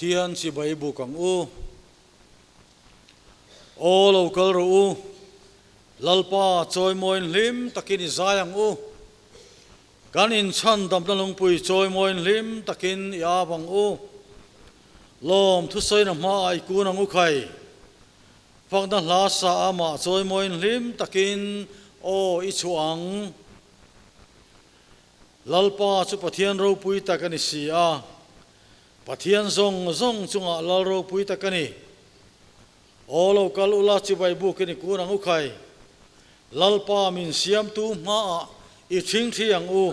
Pathian chibai buk ang u. Aw lo kal rawh u, Lalpa chawimawiin hlim takin i zai ang u. Kan inchhandamna lungpui chawimawiin hlim takin i ap ang u. Lawm thusawina hmaah i kun ang u khai. Fakna hla sa amah chawimawiin hlim takin aw i chhuah ang. Lalpa chu Pathian ropui tak a ni si a, Pathian zawng zawng chungah Lal ropui tak a ni. Aw lo kal ula chibai bukin i kun ang u khai. Lalpa min siamtu hmaah i thingthi ang u.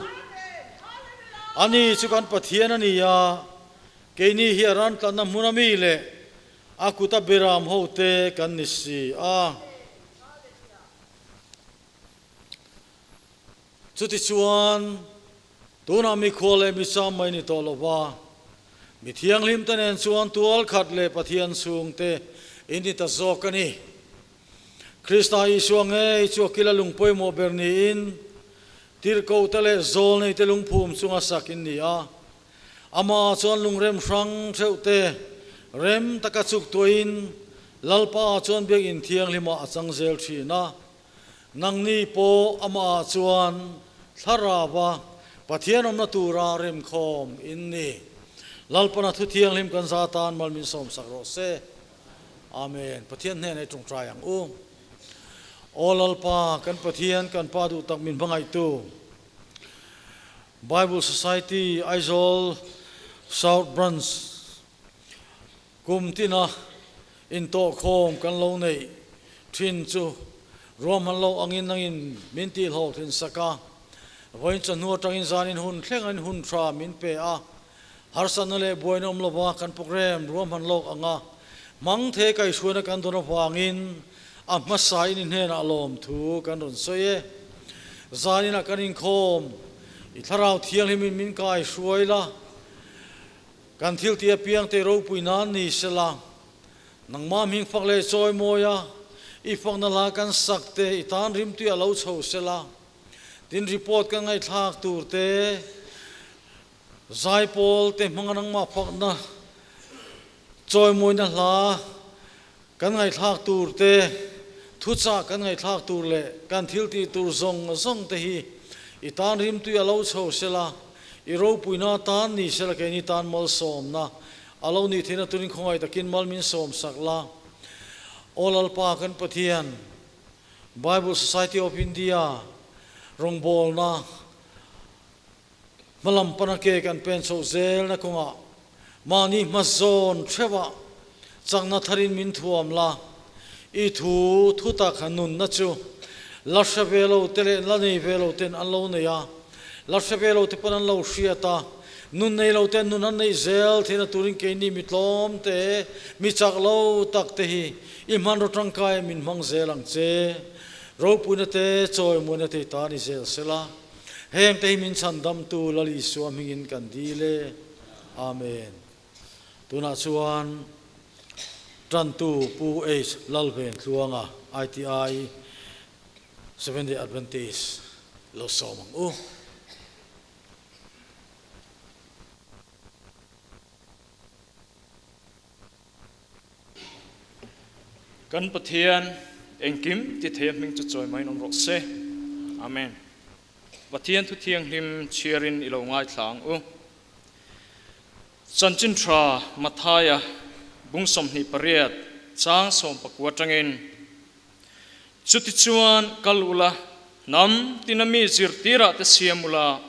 Ani chu kan Pathian a ni a, keini hi a ran tlanna hmun ami leh a kuta beram hote kan ni si a. Chutichuan, tunah mikhual leh micham mai ni tawh lova, mi thianghlimte nen chuan tual khat leh Pathian chhungte in ni ta zawk a ni. Krista Isua ngei chu a kila lung pawimawh ber niin, tirhkohte leh zawlneite lungphum chunga sak in ni a. Amah chuan lungrem hrang theuhte rem taka chuk tuahin Lalpa chuan biakinn thianghlimah a chang zel thin a. Nangni pawh amah chuan thlarava Pathian awmna tura remkhawm in ni. Lalpana thu thianghlim kan za tan mal min sawmsak rawh se. Amen. Pathian hnenah i tawngtai ang u. Aw Lalpa, kan Pathian, kan Pa duh tak min hmangaihtu, Bible Society Aizawl South Branch Kum tina intawhkhawm kan lo neih thin chu ruahman lo angin nangin min tihhlawh thin sak a. Vawiin chawhnu atangin zanin hun thleng in hun tha min pe a. Harsatna leh buaina awm lova kan program ruahman lawk anga hmang the kaihhruaina kan dawn avangin a hmasa in i hnenah lawmthu kan rawn sawi e. Zaninah kan inkhawm i thlarau thianghlimin min kaihruai la. Kan thil tih apiang te ropui nan ni sela, nangmah hming fak leh chawi mawi a, i fakna la kan sak te i tan rimtui a lo chho sela, tin report kan ngaihthlak tur te, zaipawl te hmanga nangmah fakna chawi mawina hla kan ngaihthlak tur te, thuchah kan ngaihthlak tur leh kan thil tih tur zawng zawng te hi i tan rimtui a lo chho sela, i ropuina atan ni sela keini tan malsawmna a lo nih theihna turin khawngaih takin mal min sawmsak la. Aw Lalpa kan Pathian, Bible Society of India rawngbawlna Hmalam pana ke kan pen chhoh zelna kawngah mahni hmazawn theuhah chakna tharin min thuam la, i thu thutak nunna chu la hre ve lo te leh la nei ve lo ten an lo nei a, la hre ve lo te pawn an lo hriat a, nun nei lo ten nun an neih zel theihna turin keini mi tlawm te, mi chak lo tak te hi i hmanraw tangkai min hmang zel ang che. Ropuina te, chawimuaina te i ta ni zel sela. Heng te hi min chhandamtu Lal Isua hmingin kan dil e. Amen. Tunah chuan Tantu Pu H. Lalventluanga, ITI, Seventh Day Adventist lo sawm ang u. Kan Pathian engkim ti thei a hming chu chawi mai in awm rawh se. Amen. Pathian thu thianghlim chhiarin i lo ngaithla ang u. Chanchin tha Mathaia bung 28 chang 19 atangin, Chutichuan kal ula, hnam tina mi zirtirah te siam ula,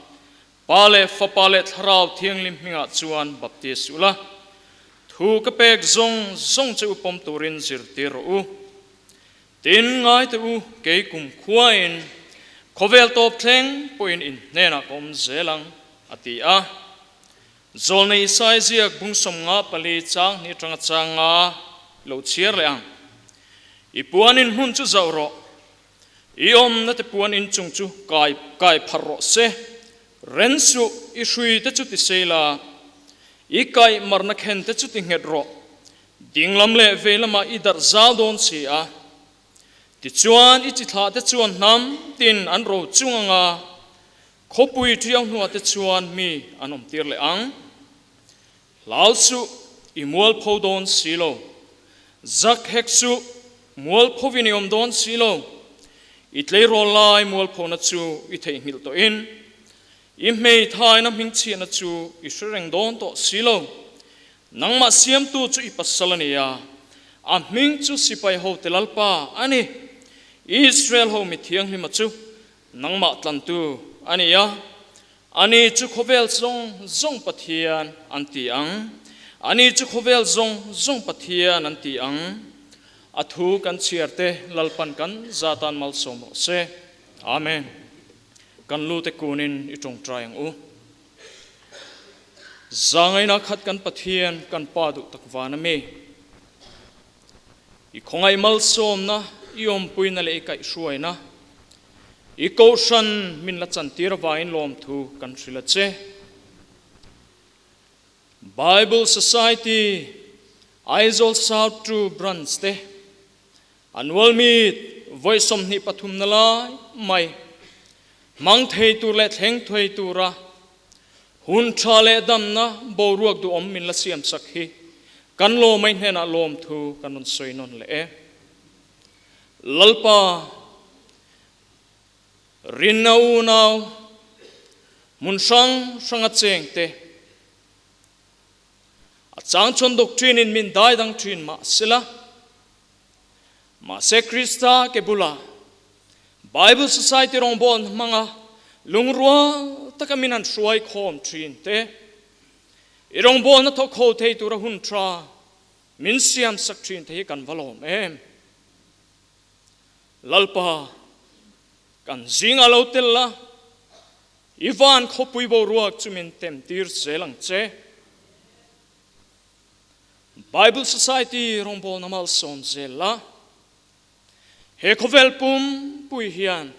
Pa leh Fapa leh Thlarau Thianghlim hmingah chuan baptis ula, thu ka pek zawng zawng che u pawm turin zirtir rawh u. Tin, ngai teh u, kei kum khuain khawvel tawp thleng pawhin in hnenah ka awm zel ang, a ti a. Zawlnei Isai ziak bung 54 chang hnih atanga chang nga lo chhiar leh ang. I puanin hmun chu zauh rawh. I awmna te puan inchung chu kai kai pharh rawh se, ren suh, i hrui te chu ti sei la, i kaih marna khen te chu ti nghet rawh, dinglam leh veilamah i darh zau dawn si a. Tichuan i chi thlah te chuan hnam tin an ro chung anga khawpui ṭiau hnuah te chuan mi an awm tir leh ang. Hlau suh. i mualpho dawn si lo. Zak hek suh, mualphovin i awm dawn si lo. I tleirawl lai mualphona chu i theihnghilh tawhin, i hmeithaina hmingchhiahna chu i hre reng dawn tawh si lo. Nangmah siamtu chu i pasal a ni a, a hming chu sipai hote Lalpa a ni. Israel ho mi thianghlima chu nangmah tlantu a ni a, Ani chu khawvel zawng zawng Pathian an ti ang. Ani chu khawvel zawng zawng Pathian an ti ang. A thu kan chhiar te Lalpan kan za tan malsawm rawh se. Amen. Kan lu te kunin i tawngtai ang u. Zangaina khat kan Pathian kan Pa duh tak van a mi. I khawngaih malsawmna, i awmpuina leh i kaihhruaina, i kohhran min la chantir avangin lawmthu kan hrilh a che. Bible Society Aizawl South Two Branch te Annual Meet vawi 23 na lai mai hmang thei tur leh thleng thei tura hun tha leh damna boruak duhawm min la siam sak hi kan lawmai hnenah lawmthu kan rawn sawi nawn leh e. Lalpa rinna unau hmun hrang hranga cheng te a chang chuan doctrine in min dai dang thin mah sela Mahse Krista ke bula Bible Society rawngbawlna hmanga lungrual taka min han hruai khawm thin te, i rawngbawlna thawk ho thei tura hun tha min siam sak thin te hi kan va lawm em. Lalpa, kan zingah lo tel la, i van khawpui boruak chu min tem tir zel ang che. Bible Society rawngbawlna malsawm zel la, he khawvel pum pui hian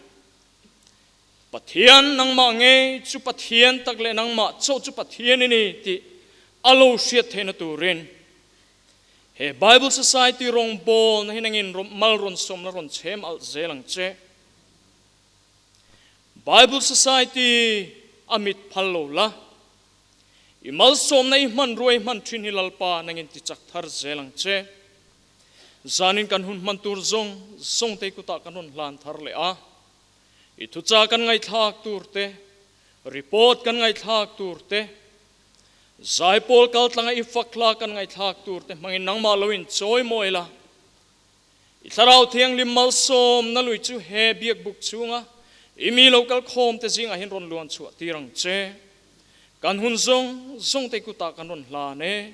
Pathian nangmah ngei chu Pathian tak leh nangmah chauh chu Pathian i ni tih a lo hriat theihna turin he Bible Society rawngbawlna hi nangin mal rawn sawm la rawn chhem alh zel ang che. Bible Society a mit phal lo la. I malsawmna i hmanrua i hman thin hi Lalpa nangin ti chak thar zel ang che. Zanin kan hun hman tur zawng zawng te i kutah kan rawn hlan thar leh a. I thucha kan ngaihthlak tur te, report kan ngaihthlak tur te, zaipawl kaltlanga i fakhla kan ngaihthlak tur te hmangin nangmah lo in chawi mawi la. I Thlarau Thianghlim malsawmna lui chu he biakbuk chhunga i mi lo kal khawmte zingah hian rawn luan chhuah tir ang che. Kan hun zawng zawngte i kutah kan rawn hlan e.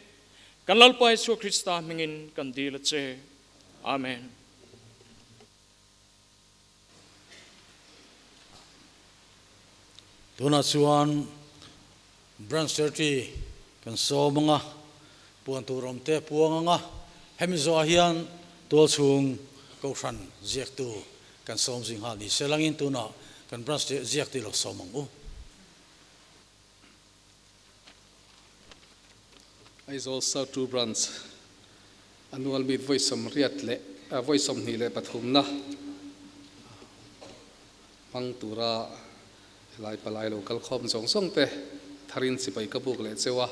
Kan Lalpa Isua Krista hmingin kan dil a che. Amen. Tunah chuan Branch Secretary kan sawm anga, puan tur awm te puang anga, hemi zawhah hian tualchhung Kohhran ziaktu kan sawm zing nghal ni se langin tunah kan Branch ziaktu lo sawm ang u. Aizawl South Two Branch Annual Meet vawi sawmriat leh vawi 23 na hmang tura helai palai lo kal khawm zawng zawng te tharin chibai ka buk leh cheu a.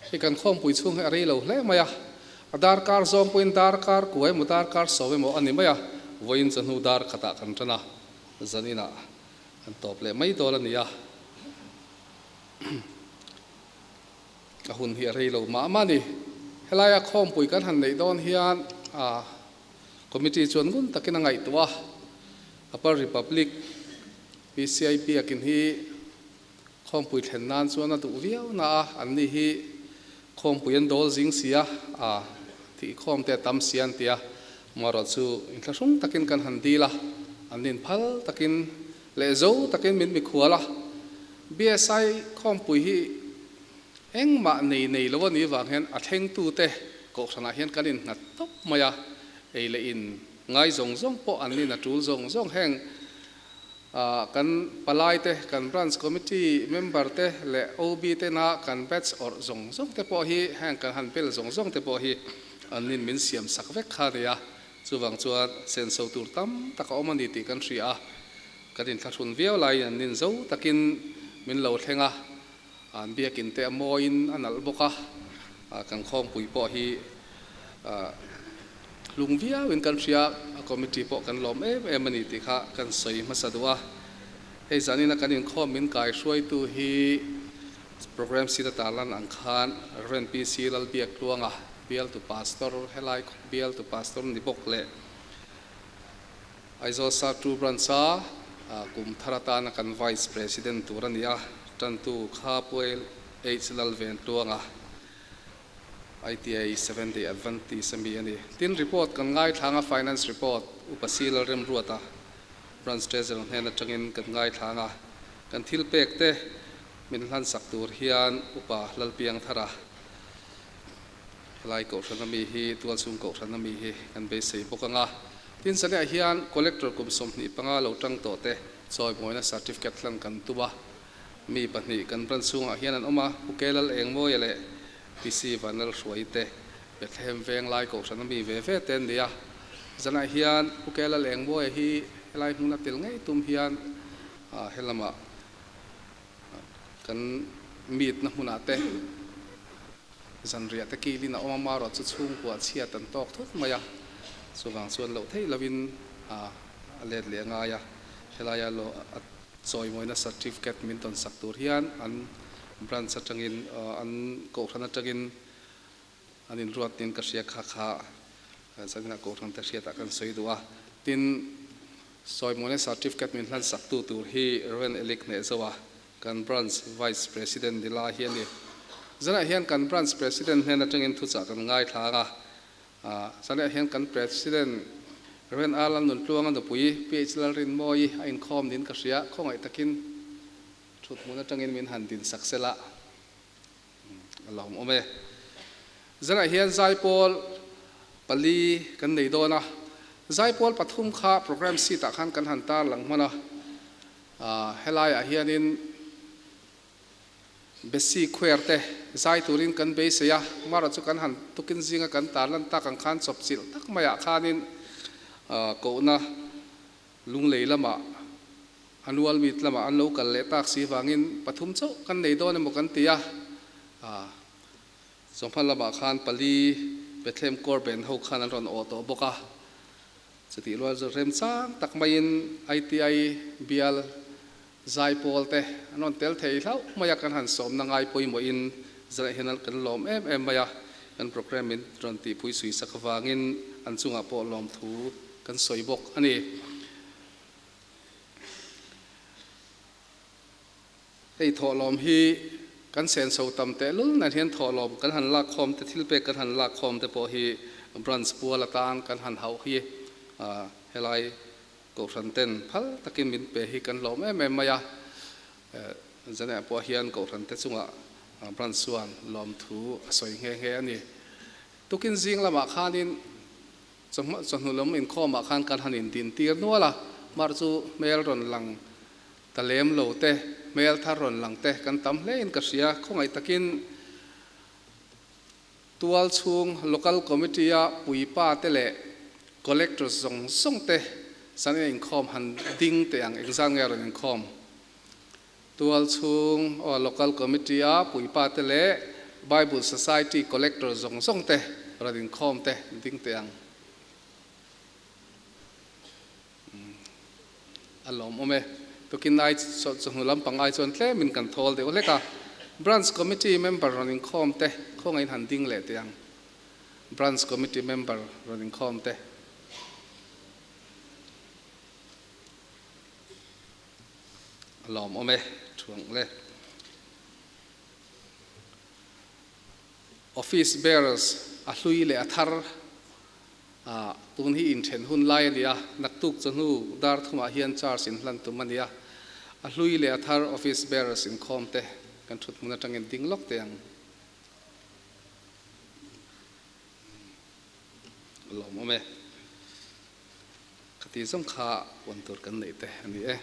Hei kan khawmpui chhung hi a rei lo hle mai a, a darkar zawng pawhin darkar kua emaw darkar sawm emaw a ni mai a, vawiin chawhnu dar khatah kan tan a, zaninah kan tawp leh mai dawn a ni a. A hun hi a rei lo mah mah a ni. Helaia khawmpui kan han neih dawn hian a committee chuan ngun takin a ngaihtuah a, Upper Republic PCI biakin hi khawmpui thlen nan chuan a duh viau na a, anni hi khawmpui an dawl zing si a, a thih khawm te a tam si an ti a, marawh chu inthlahrung takin kan han dil a, annin phal takin leh zo takin min mikhual a, BSI khawmpui hi engmah nei nei lo a nih vang hian a thlengtute kohhranah hian kan innghat tawp mai a, ei leh in ngai zawng zawng pawh an nin a tul zawng zawng heng kan palaite, kan branch committee member te leh OB tena kan batch awrh zawng zawng te pawh hi heng kan han bel zawng zawng te pawh hi an nin min siam sak vek kha a ni a. Chuvang chuan senso tur tam tak a awm a ni tih kan hria a, kan inthlahrun viau laiin an nin zo takin min lo thleng a, an biakin te a mawiin a nalh bawk a. Kan khawmpui pawh hi hlung viauin kan hria, a committee pawh kan lawm em em a ni tih kha kan sawi hmasa duh a. Hei zanina kan inkhawm min kai hruaitu hi Programme seat a tarlan ang khan Rev. PC Lalbiaktluanga bialtu pastor, helai bialtu pastor ni bawk leh Aizawl South Two Branch-a kum thar atana kan Vice President tur a ni a, tantu kha Pu H Lalventluanga, ITI Seventh Day Adventist a mi a ni. Tin, report kan ngaithlang a, Finance report Upa C Lalremruata, Branch Treasurer hnen atangin kan ngaithlang a, kan thil pek te min hlansak tur hian Upa Lalpiangthara, Helai kohhran ami hi tualchhung kohhran ami hi kan beisei bawk ang a. Tin, zaniah hian Collector kum 25 lo tang tawh te chawimawina certificate hlan kan tum a. Mi pahnih kan branch chhungah hian an awm a, Pu Kelal Engmawia leh PC Vanlalhruai te Bethlehem Venglai kohhran ami ve ve te an ni a. Zanah hian Pu Kelal Engmawia hi helai hmun a tel ngei tum hian helamah kan meet na hmunah te Zanriah te kilin a awm a, marawh chu chhungkua chhiat an tawk thut mai a, chuvang chuan loh theih lovin a let leh a ngai a, helaia lo a chawimawina certificate min tawn sak tur hian an branch atangin an kohhran atangin an inruat tiin ka hria kha kha zaninah kohhran te hriatah kan sawi duh a, tin sawimawina certificate min hlan sak tu tur hi Rev Elik Hnehzoa Kan Branch Vice President ni lai hi a ni. Zanah hian kan Branch President hnen atangin thuchah kan ngaithla ang a. Zanah hian kan President Rev. R. Lalnuntluanga nupui PH Lalrinmawii a inkhawm niin ka hria. Khawngaih takin thuthmun atangin min han din sak sela a lawmawm e. Zanah hian zaipawl pali kan nei dawn a. Zaipawl pathum kha program sheet ah khan kan han tarlang hman a. Helaiah hianin Besi Khuer te zai turin kan beisei a, Mara chu kan han tukin zinga kan tarlan tak ang khan chawpchilh tak maiah khanin kohna lunglei lamah annual meet lamah an lo kal leh tak si vangin pathum chauh kan nei dawn emaw kan ti a, chawhma lamah khan pali Bethlehem Corps Band ho khan an rawn awh tawh bawk a. Chutih rual chu remchang tak maiin ITI bial zaipawl te an rawn tel thei hlauh mai a, kan han sawmna ngai pawimawhin zan hian kan lawm em em mai a, kan programme min rawn tihpui sui sak avangin an chungah pawh lawmthu kan sawi bawk a ni. Hei thawhlawm hi kan senso tam tehlul nen hian thawhlawm kan han lakkhawm te, thilpek kan han lakkhawm te pawh hi branch pual atan kan han hauh hi helai kohhran ten phal takin min pe hi kan lawm em em mai a. Zanah pawh hian kohhran te chungah branch chuan lawmthu a sawi nghe nghe a ni. Tukin zing lamah khanin chawhnu lam inkhawmah khan kan han indintir nual a, mar chu hmel rawn lang Ta lem lo te, hmel thar rawn lang te kan tam hle in ka hria. Khawngaih takin tual chhung Local Committee a puipa te leh Collectors zawng zawng te san in a inkhawm han ding teh ang, engzat nge a rawn inkhawm? Tual chhung Local Committee a puipa te leh Bible Society Collector zawng zawng te rawn inkhawm te ding teh ang. A lawmawm e. Tukin ai chawhnu lampang ai chuan tlemin kan thawl deuh hlek a. Branch Committee member rawn inkhawm te khawngaih in han ding leh teh ang. Branch Committee member rawn inkhawm te. A lawmawm e. Thuang le. Office bearers a hlui leh a thar. Ah, tun hi inthen hun lai a ni a, naktuk chawhnu dar thumah hian charge in hlan tum a ni a, a hlui leh a thar office bearers inkhawm te kan thut hmun atangin ding lawk teh ang. A lawmawm e. Khati zawng kha puan tur kan neih te a ni e.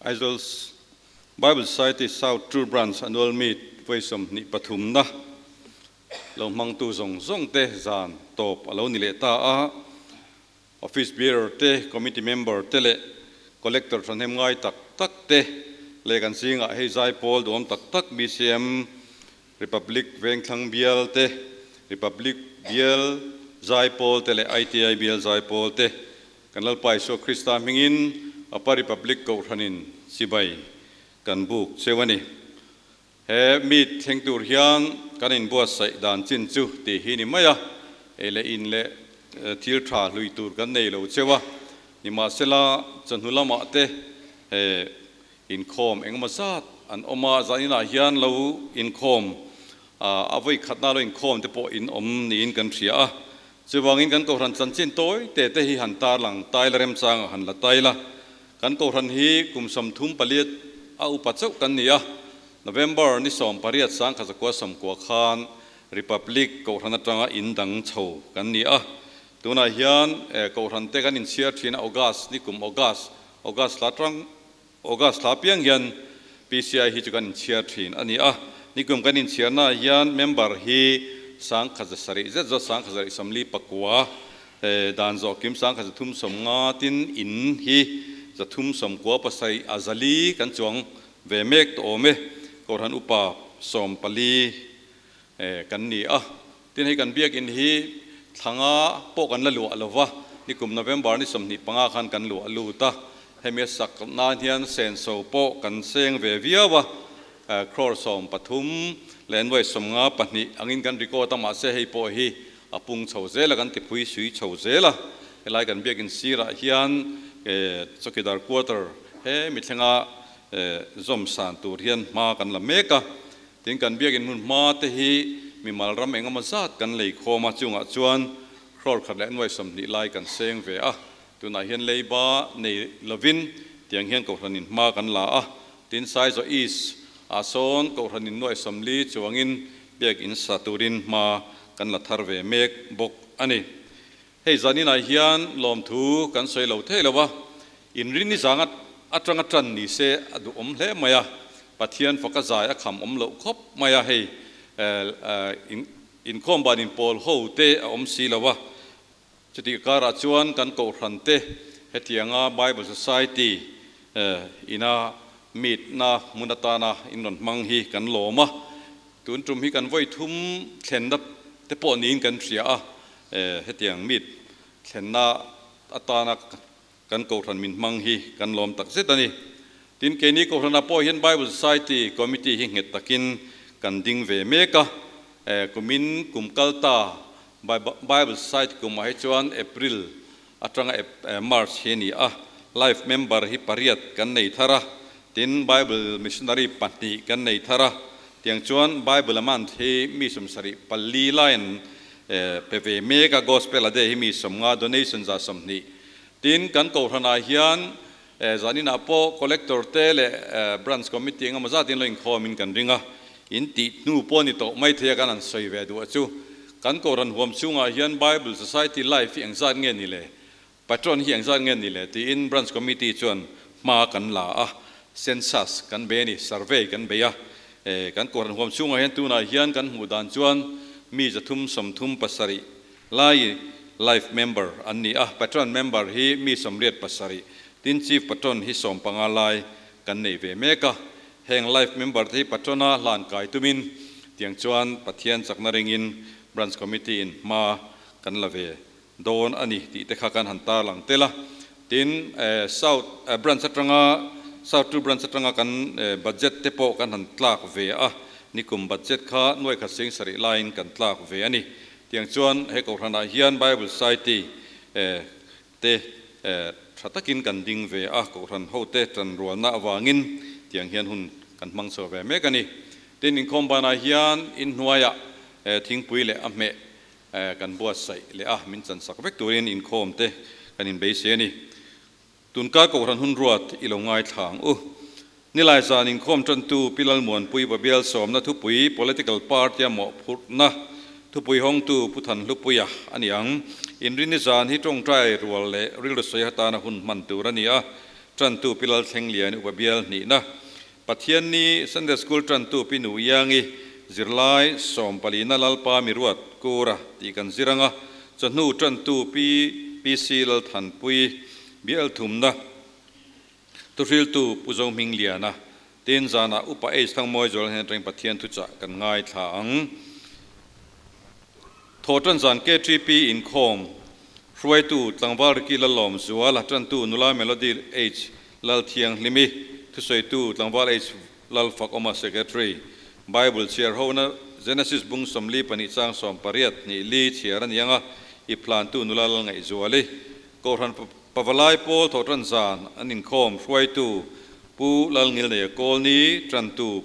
Aizawl Bible Society South True Branch Annual Meet vawi 23 na lo hmangtu zawng zawng te zan tawp a lo ni leh ta a. Office Bearer te, Committee Member te leh Collector thahnem ngai tak tak te leh kan zingah hei zaipawl duhawm tak tak BCM Republic Vengthlang Bial te, Republic Bial Zaipawl te leh ITI Bial Zaipawl te kan Lalpa Isua Krista hmingin Upper Republic Kohhranin chibai kan buk cheu a ni. He meet thleng tur hian kan inbuatsaih dan chin chu tih hi ni mai a, ei leh in leh thil tha hlui tur kan nei lo cheu a, nimahsela chawhnu lamah te he inkhawm engemaw zat an awm a, zaninah hian lo inkhawm a vawi khatna lo inkhawm te pawh in awm niin kan hria a, chuvangin kan kohhran chanchin tawi te te hi han tarlang taila remchangah han la taila. Kan kohhran hi kum 38 a upa chauh kan ni a, November ni 18 1990 khan Republic kohhran atanga in dang chho kan ni a. Tunah hian kohhran te kan inchhiar thin a, August ni kum August, August thla atang August thla piang hian PCI hi chu kan inchhiar thin a ni a. Nikum kan inchhiarnaah hian member hi 1,700 zet zawt 1,149 Dan zawh kim 1350 tin in hi 397 a 400 kan chuang ve mek tawh awm e. Kohhran upa 14 kan ni a. Tin hei kan biakinn hi thlanga pawh kan la luah lo va, nikum November ni 25 khan kan luah lut a. Hemi a sak nan hian senso pawh kan seng ve viau a, crore 13 leh nuai 52 angin kan record a, mahse hei pawh hi A pung chho zel a, kan ti phui sui chho zel a. Helai kan biakin sirah hian Chowkidar Quarter he mithlenga zawm san tur hian hma kan la mek a. Tin, kan biakin hmun hma te hi mimal ram engemaw zat kan lei khawm a, chungah chuan crore khat leh nuai 20 lai kan seng ve a. Tunah hian leiba nei lovin tiang hian Kohhranin hma kan la a. Tin, Saizawh East ah sawn Kohhranin nuai 40 chuangin biakin sa turin hma kan la thar ve mek bawk a ni. Hei zaninah hian lawmthu kan sawi lo thei lo a, inrin ni zanga atanga tan ni se a duhawm hle mai a, Pathian faka zai a kham awm loh khawp mai a, hei inkhawm ban inpawl ho te a awm si lo a, chutih karah chuan kan kohhran te hetianga Bible Society ina meet na hmun atana in rawn hmang hi kan lawm a. Tun tum hi kan vawi thum thlenna te pawh niin kan hria a, hetiang meet thlenna atana kan kohhran min hmang hi kan lawm tak zet a ni. Tin, keini kohhranah pawh hian Bible Society Committee hi nghet takin kan ding ve mek a, kumin kum kal ta Bible Society kumah hi chuan April atanga March hi a ni a, Life Member hi pariat kan nei thar a, tin Bible Missionary pahnih kan nei thar a, tiang chuan Bible a month hi mi 74 laiin pe ve mek a, Gospel a day hi mi 50 donation 120. Tin, kan kohhranah hian zaninah pawh Collector te leh Branch Committee engemaw zatin lo inkhawmin kan ring a, in tih hnu pawh ni tawh mai thei a kan han sawi ve duh a chu. Kan kohhran huam chhungah hian Bible Society Life hi engzat nge ni le? Patron hi engzat nge ni le? tiin Branch Committee chuan hma kan la a, census kan bei a ni, survey kan bei a. Kan kohhran huam chhungah hian tunah hian kan hmuh dan chuan mi 337 lai Life Member an ni a, Patron Member hi mi 87, tin Chief Patron hi 15 lai kan nei ve mek a. Heng Life Member te hi Patron-a hlan kai tumin tiang chuan Pathian chakna ringin Branch Committee in hma kan la ve dawn a ni tih te kha kan han tarlang tel a. Tin, South Branch atanga South Two Branch atanga kan budget te pawh kan han tlak ve a, nikum budget kha nuai khat sing sarih laiin kan tlak ve a ni. Tiang chuan he kohhranah hian Bible Society te tha takin kan ding ve a, kohhran hote tanrualna avangin tiang hian hun kan hmang chho ve mek a ni. Tin, inkhawm banah hian inhnuaiah thingpui leh a hmeh kan buatsaih leh a, min chansak vek turin inkhawm te kan inbeisei a ni. Tunka kohhran hun ruat i lo ngaithla ang u. Nilai zan inkhawm tantu Pi Lalmuanpui Babial sawmna thupui Political Party a mawhphurhna thupui hawngtu Pu Thanhlupuia a ni ang. Inrinni zan hi tawngtai rual leh rilru sawi hatana hun hman tur a ni a, tantu Pi Lalthlengliani Upa Bial hnihna Pathianni Sunday School tantu Pi Nu Iangi zirlai 14na Lalpa Miruat Kura tih kan zir ang a, chawhnu tantu Pi. PC Lalthanpuii bial thumna thuhriltu Pu Zohmingliana tin zanah Upa H Thangmawizuala hnen atangin Pathian thuchah kan ngaithla ang. Thawhtan zan KTP inkhawm hruaitu tlangval Ricky Lalawmzuala tantu nula Melody H Lalthianghlimi thusawitu tlangval H Lalfakawma Secretary Bible chhiar hona Genesis bung 42 chang 8 hnih li chhiar a ni anga i phlantu nula Lalngaihzuali Kohhran Pavalai Pawl thawhtan zan an inkhawm hruaitu Pu Lalngilneia Kawlni tantu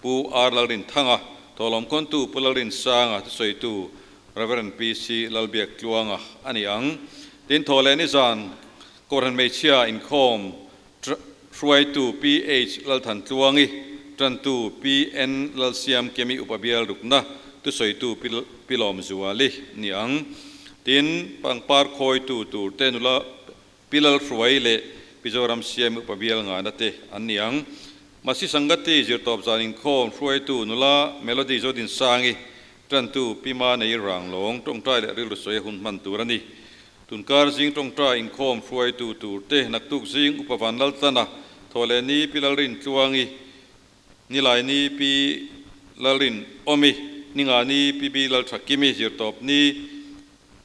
Pu R Lalrinthanga thawhlawm khawntu Pu Lalrinsanga thusawitu Reverend PC Lalbiak Tluanga a ni ang. Tin thaw leh nizan Kohhran hmeichhia inkhawm hruaitu PH Lalthan Tluangi tantu PN Lalsiam Kemi Upa Bial Rukna thusawitu Pilawm Zuali ni ang. Tin pangpar khawitu tur te nula Pilal hruai leh Mizoram siam upa bial ngaina te an ni ang. Masi Sangati zirtawp zan inkhawm hruaitu nula Melody Zodinsangi tantu Pima nei rang lawng tawngtai leh rilru sawi a hun hman tur a ni. Tunkar zing tawngtai inkhawm hruaitu tur te naktuk zing upa Van Laltlana thaw leh ni Pi Lalrin Tluangi Nilai ni Pi Lalrin Awmi Ninga ni Pi B Lalthakimi zirtawp ni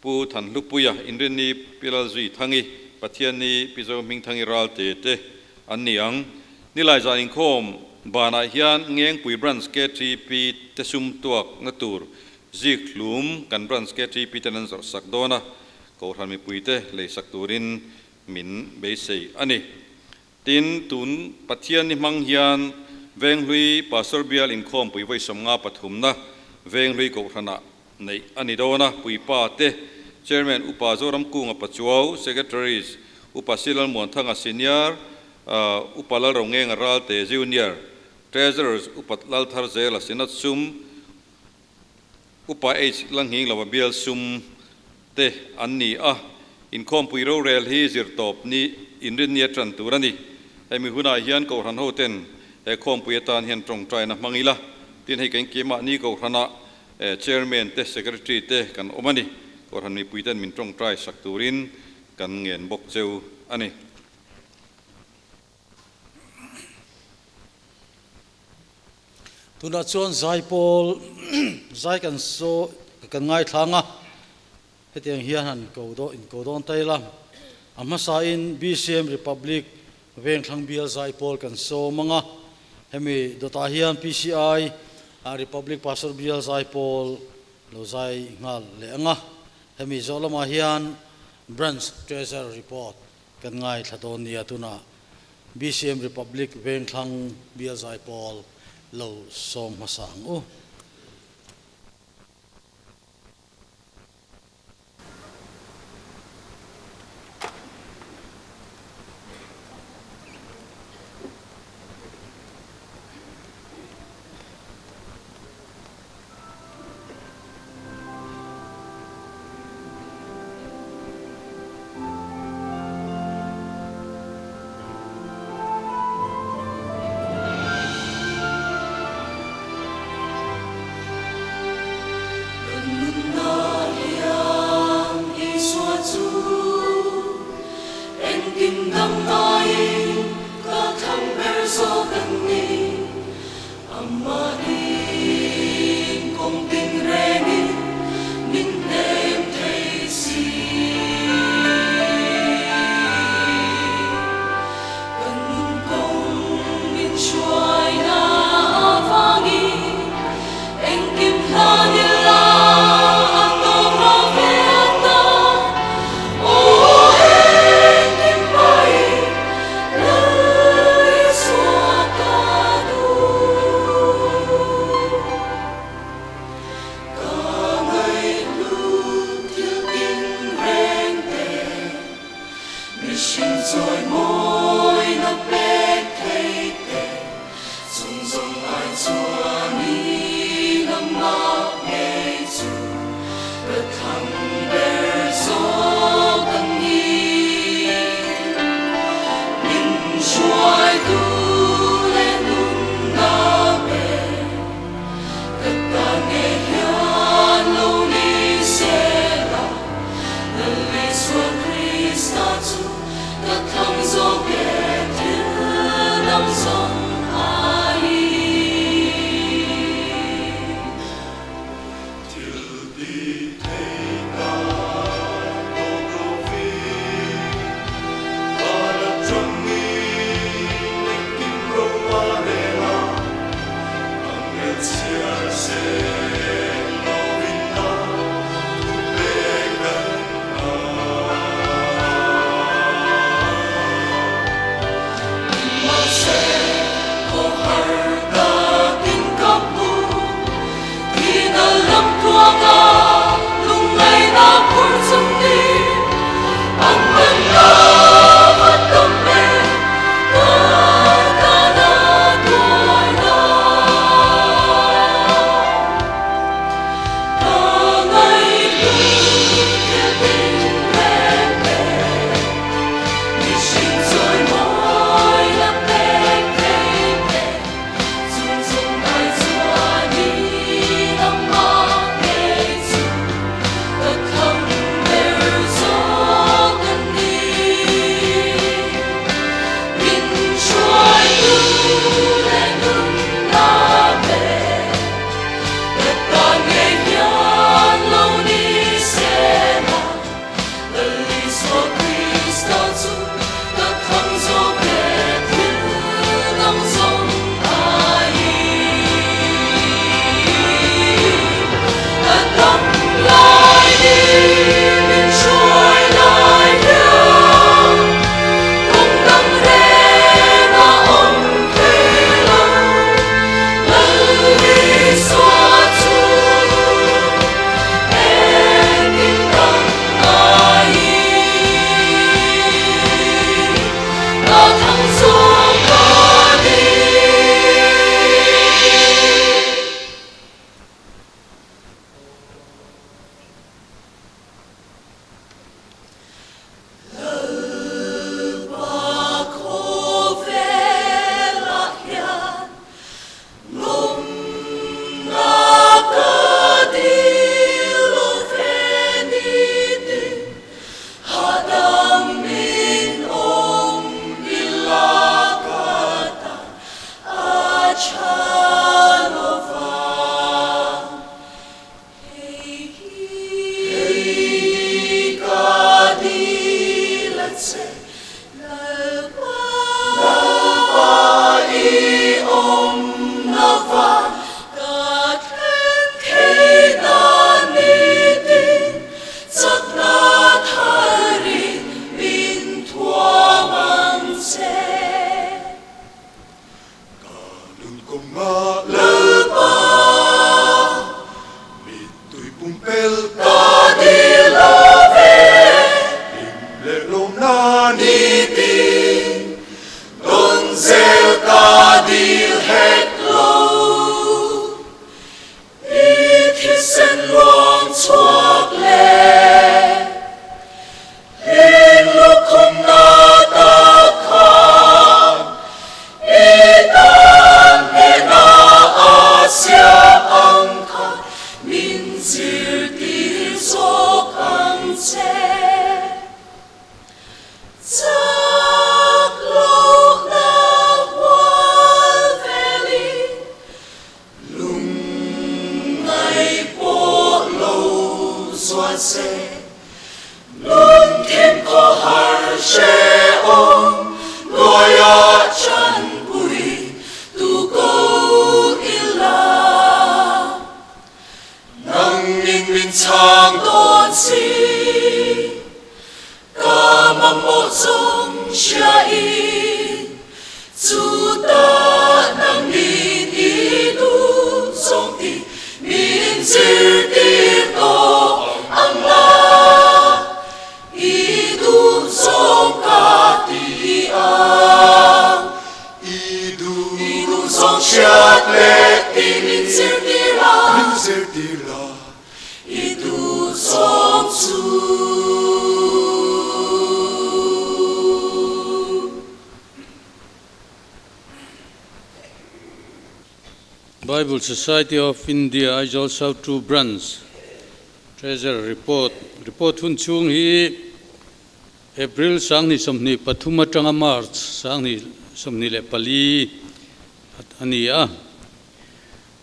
Pu Thanhlupuia inrin ni Pi Lalzui Thangi Pathian ni Pi Zohmingthangi ral te te an ni ang. Nilai zan inkhawm banah hian Ngengpui Branch KTP te sum tuak na tur zik hlum kan Branch KTP ten an zawrh sak dawn a, Kohhran mipuite lei sak turin min beisei a ni. Tin, tun Pathian ni hmang hian Venghlui Pastor Bial inkhawm pui vawi sawmnga pathumna Venghlui Kohhranah neih a ni dawn a, Puipa te, Chairman Upa Zoram Kunga Pachuau, Secretaries Upa Silal Muanthanga Senior, Upa Lalrongenga Ralte Junior, Treasurers Upa Lalthar Zela Synod Sum, Upa H Langhing lova bial sum te an ni a, inkhawmpui rorel hi zirtawp ni inrinni a tan tur a ni. Hemi hunah hian Kohhran ho ten he khawmpui atan hian tawngtaina hmang ila, tin hei kan keimahni Kohhranah Chairman te Secretary te kan awm a ni. Kohhran mipui ten min tawngtai sak turin kan ngen bawk cheu a ni. Tunah chuan zaipawl zai kan saw kan ngaithlang a, hetiang hian han ko dawn in ko dawn ta ila, a hmasain BCM Republic Vengthlang bial zaipawl kan sawm ang a, hemi dawtah hian PCI Republic Pastor bial zaipawl lo zai nghal leh ang a, hemi zawh lamah hian Branch Treasurer report kan ngaithla dawn nia tunah BCM Republic Vengthlang bial zaipawl lo sawm hmasa ang u. Bible Society of India Aizawl South Two Branch Treasurer Report Report hun chhung hi April 2023 atanga March 2024 a ni a.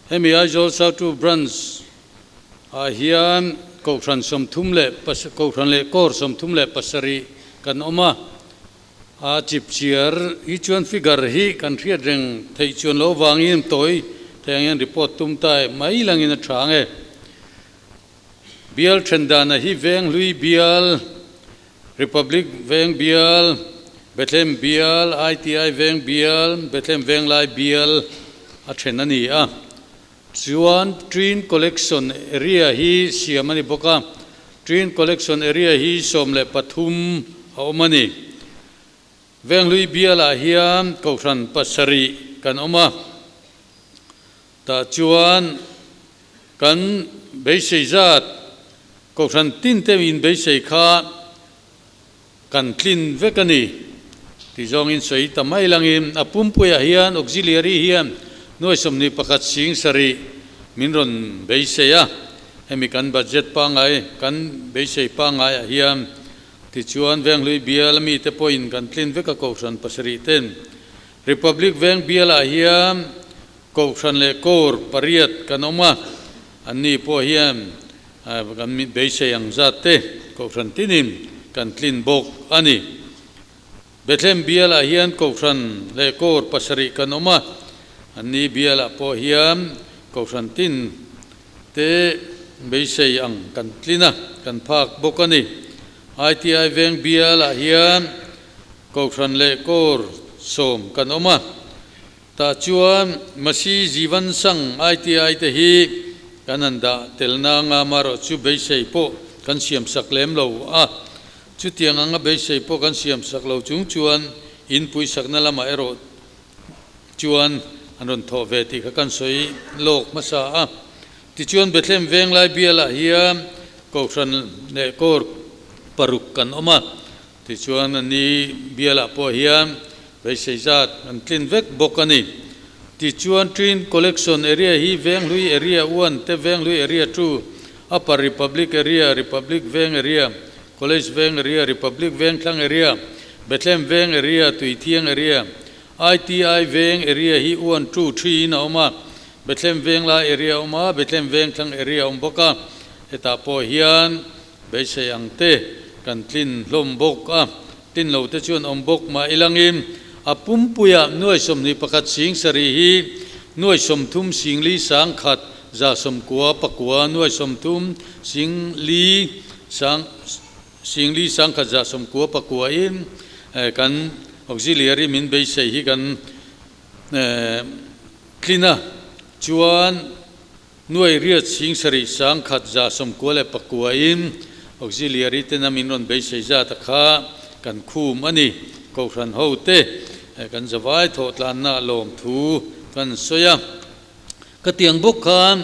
Hemi Aizawl South Two Branch ah hian Kohhran 30 leh Kohhran leh Corps 37 kan awm a. A chipchiar hi chuan figure hi kan hriat reng theih chuan lo vangin tawi thei angin report tum ta e mai langin a tha ang e. Bial then dana hi Veng Hlui Bial, Republic Veng Bial, Bethlehem Bial, ITI Veng Bial, Bethlehem Venglai Bial a then a ni a. Chuan Twin Collection Area hi siam a ni bawk a, Twin Collection Area hi 13 a awm a ni. Venghlui bialah hian Kohhran pasarih kan awm a, tah chuan kan beisei zat Kohhran tinte inbeisei kha kan tlin vek a ni tih zawngin sawi ta mai langin a pumpuiah hian auxiliary hian nuai 21 sing sarih min rawn beisei a, hemi kan budget pangngai kan beisei pangngaiah hian tichuan Venghlui bial mite pawhin kan tlin vek a Kohhran pasarih ten Republic Veng bialah hian Kohhran leh Kawr pariat kan awm a, anni pawh hian kan beisei ang zat te Kohhran tinin kan tlin bawk a ni. Bethlehem bialah hian Kohhran leh Kawr pasarih kan awm a, anni bialah pawh hian Kohhran tin te beisei ang kan tlin a, kan phak bawk a ni. ITI Veng bialah hian Kohhran leh Kawr 10 kan awm a. Tah chuan Masi Jivan Sangh ITI te hi kan han dah telna anga amaherawhchu beisei pawh kan siam sak lem lo a. Chutiang anga beisei pawh kan siam sak lo chung chuan in puisakna lamah erawh chuan an rawn thawh ve tih kha kan sawi lawk hmasa a. Tichuan Bethlehem Venglai bialah hian Kohhran leh Kawr paruk kan awm a. Tichuan a ni bialah pawh hian beisei zat an tlin vek bawk a ni. Tichuan Twin Collection Area hi Venghlui Area 1 te Venghlui Area 2, Upper Republic Area, Republic Veng Area, College Veng Area, Republic Vengthlang Area, Bethlehem Veng Area, Tuithiang Area, ITI Veng Area hi 1, 2, 3 in a awm a, Bethlehem Venglai Area a awm a, Bethlehem Vengthlang Area a awm bawk a, hetah pawh hian Beisei ang te kan tlin hlawm bawk a, tlin lo te chuan awm bawk mah ilangin a pumpuiah nuai 21 sing sarih hi nuai 30 sing li sang khat za sawmkua pakua nuai 30 sing li sang sing li sang khat za sawmkua pakua in kan auxiliary min beisei hi kan tlin a chuan Nuai riat sing sarih sang khat za sawmkua leh pakua in auxiliary tena min rawn beisei zat a kha kan khum a ni. Kohhran ho te kan zavai thawh tlanna lawm thu kan sawi a. Ka tiang bawk khan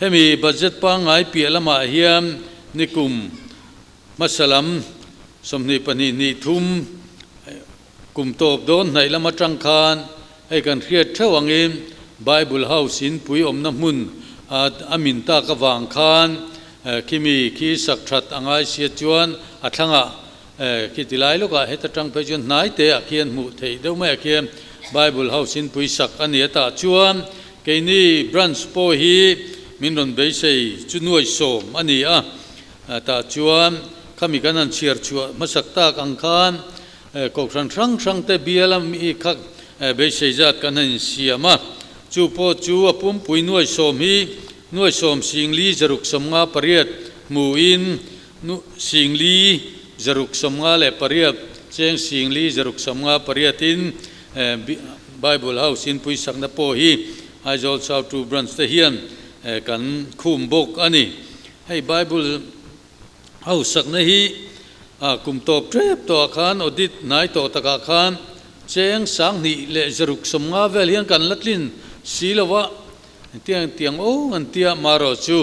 hemi budget pangngai piah lamah hian nikum hmasa lam 22 ni thum Kum tawp dawn hnaih lam atang khan hei kan hriat theuh angin Bible House in pui awmna hmun a min tak avang khan khimi khi sak that a ngai sia chuan a thlangah khi ti lai lawkah heta tang phei chuan hnai te ah khian hmuh theih deuh mai ah khian Bible House in pui sak a ni a tah chuan keini branch pawh hi min rawn beisei chu nuai 10 a ni a tah chuan khami kan han chhiar chhuah hmasak tak ang khan Kohhran hrang hrang te bial a mi kha beisei zat kan han insiam a, chu pawh chu a pumpui nuai 10 hi nuai 10 sing li zaruk 58 hmuin sing li zaruk 58 cheng sing li zaruk 58 in Bible House in puisakna pawh hi Aizawl South 2 Branch te hian kan khum bawk a ni. Hei Bible House sakna hi kum tawp tep tawhah khan audit hnai tawh takah khan cheng 10,000 leh 150 vel hian kan la tlin si lo a, tiang tiang aw an tia marawh chu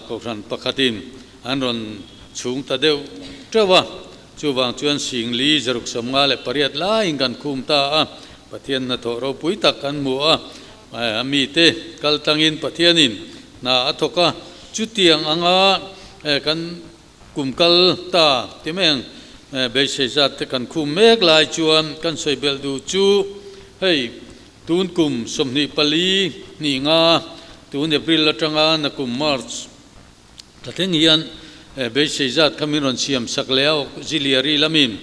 Kohhran pakhatin an rawn chhung ta deuh teuh a, chuvang chuan sing li zaruk 58 laiin kan khum ta a, Pathian hnathawh ropui tak kan hmu a, a mite kal tlangin Pathianin hna a thawk a, chutiang anga kan kum kal ta ti mai ang beisei zat te kan khum mek lai chuan kan sawi belh duh chu hei tun kum 24 hnih nga tun April atanga na kum March ta thleng hian beisei zat kha min rawn siam sak leh a auxiliary lamin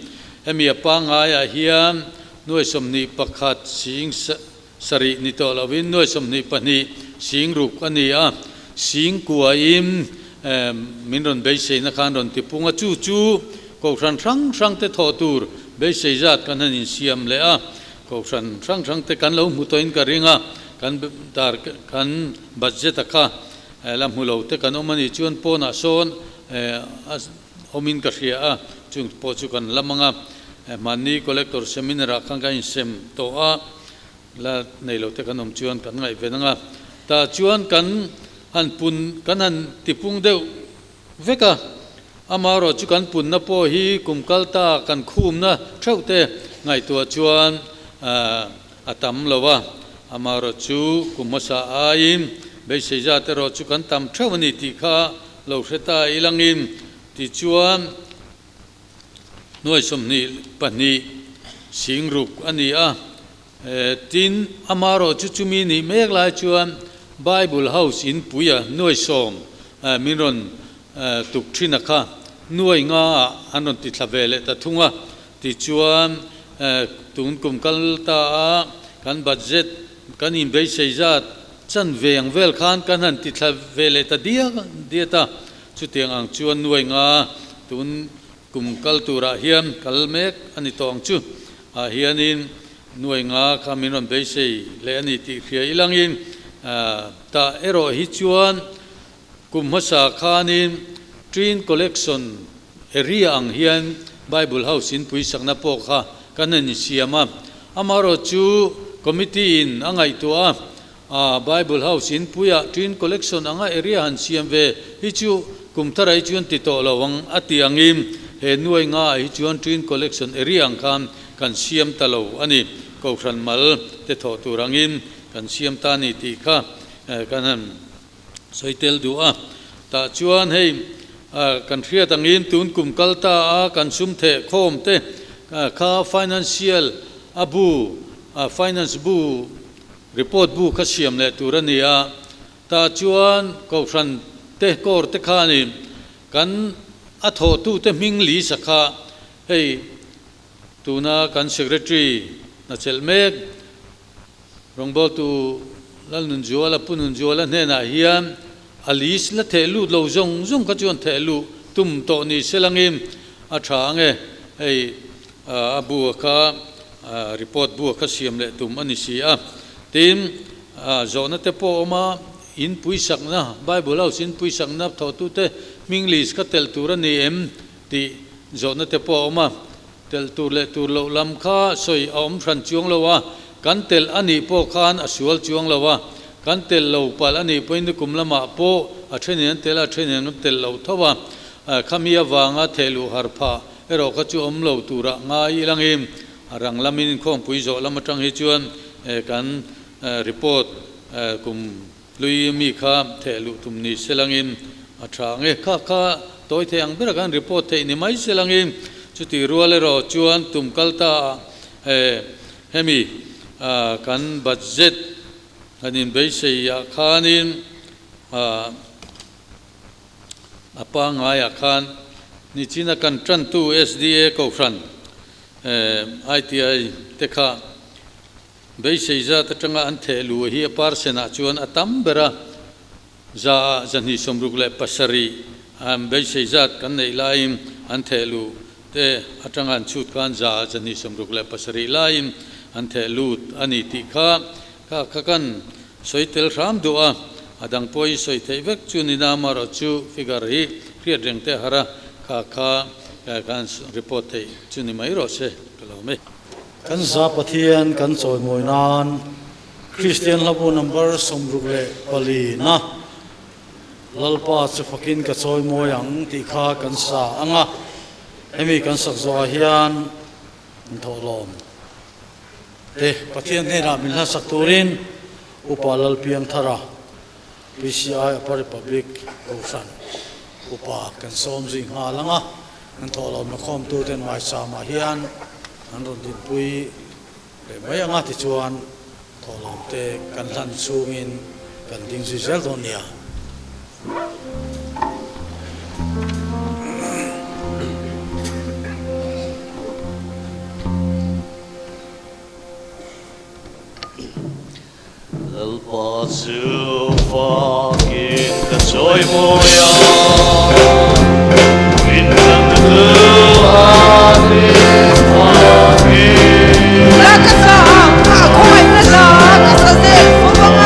hemi a pangaiah hian nuai 21 sing Sarih ni tawh lovin nuai 22 sing ruk a ni a, sing kuain min rawn beiseina khan rawn ti pung a, chu chu Kohhran hrang hrang te thawh tur beisei zat kan han insiam leh a, Kohhran hrang hrang te kan lo hmu tawhin ka ring a, kan dar kan budget a kha la hmu lo te kan awm a nih chuan pawnah sawn a awmin ka hria a, chung pawh chu kan lam ang a, hmanni collector seminar ah khan kan insem tawh a, la nei lo te kan awm chuan kan ngaihven ang a, tah chuan kan han pun kan han tipung deuh vek a, amaherawh chu kan punna pawh hi kum kal ta kan khumna theuh te ngaihtuah chuan a tam lo a, amaherawh chu kum hmasa aiin beisei zat erawh chu kan tam theuh a ni tih kha lo hre ta ilangin tichuan nuai 22 sing ruk a ni a. Tin, amaherawh chu chumi nih mek lai chuan Bible House in puia nuai 10 min rawn tuk thin a kha nuai nga ah an rawn ti thla ve leh ta thung a. Tichuan, tun kum kal ta a kan budget kan inbeisei zat chan ve ang vel khan kan han ti thla ve leh ta diak diat a. Chutiang ang chuan nuai nga tun Kum kal turah hian kal mek a ni tawh ang chu. Ah hianin nuai nga kha min rawn beisei leh a ni tih hria ilangin tah erawh hi chuan kum hmasa khanin Twin Collection area ang hian Bible House in puisakna pawh kha kan han insiam a. Amaherawh chu Committee in a ngaihtuah a, Bible House in puiah Twin Collection anga area han siam ve hi chu kum thar ah hi chuan ti tawh lo ang a ti angin he nuai nga ah hi chuan Twin Collection area ang khan kan siam ta lo a ni. Kohhran mal te thawh tur angin kan siam ta a ni tih kha kan han sawi tel duh a. Tah chuan hei kan hriat angin tun kum kal ta a kan sum theh khawm te kha financial a bu, finance bu, report bu kha siam leh tur a ni a. Tah chuan kohhran te kawr te khanin kan a thawhtute hming lisa kha hei Tuna kan Secretary hna chelh mek rawngbawltu Lalnunzuala, Pu Nunzuala hnenah hian a list la theh lut lo zawng zawng kha chuan theh luh tum tawh ni se langin a tha ang e. Hei a bu a kha report bu a kha siam leh tum a ni si a. Tin, zawhna te pawh a awm a, in puisakna, Bible House in puisakna thawhtute hming list kha telh tur a ni em? Tih zawhna te pawh a awm a, telh tur leh tur loh lam kha sawi a awm hran chuang lo a, kan telh a nih pawh khan a sual chuang lo a, kan telh lo palh a nih pawhin nikum lamah pawh a thenin an telh a, a thenin an telh lo tho a, khami avanga thehluh har phah erawh kha chu awm lo turah ngai ilangin a rang lamin inkhawmpui zawh lam atang hi chuan kan report kum Hlui mi kha thehluh tum ni se langin a tha ang e. Kha kha tawi thei ang berah khan report theih ni mai se langin chuti rual erawh chuan tum kal ta ah hemi kan budget han inbeisei ah khanin a pangngai ah khan nichina kan tantu SDA Kohhran ITI te kha Beisei zat atanga an theh luh hi a parsen ah chuan a tam ber a, za ah 267 an beisei zat kan neih laiin an theh luh te atanga an chhut khan za ah 267 laiin an theh lut a ni tih kha kha kha kan sawi tel hram duh a, a dang pawh hi sawi theih vek chu ni na amaherawh chu figure hi hriat reng te a har a, kha kha kan report theih chu ni mai rawh se ka lo awm e. Kan za Pathian kan chawimawi nan Kristian hlabu number 64 na Lalpa chu fakin ka chawimawi ang tih kha kan sa ang a, hemi kan sak zawhah hian inthawhlawm te Pathian hnenah min hlasak turin Upa Lalpiangthara PCI Upper Republic Kohhran Upa kan sawm zui nghal ang a, kan thawhlawmna khawmtuten Maisamah hian an rawn dinpui leh mai ang a, tichuan thawhlawmte kan hlan chhungin kan ding zui zel dawn nia. Lalpa chu fakin ka chawimawi a, min tlantu a ni fakin. La ka sa ang, a khawngaihna la ka sa zel fo vang a.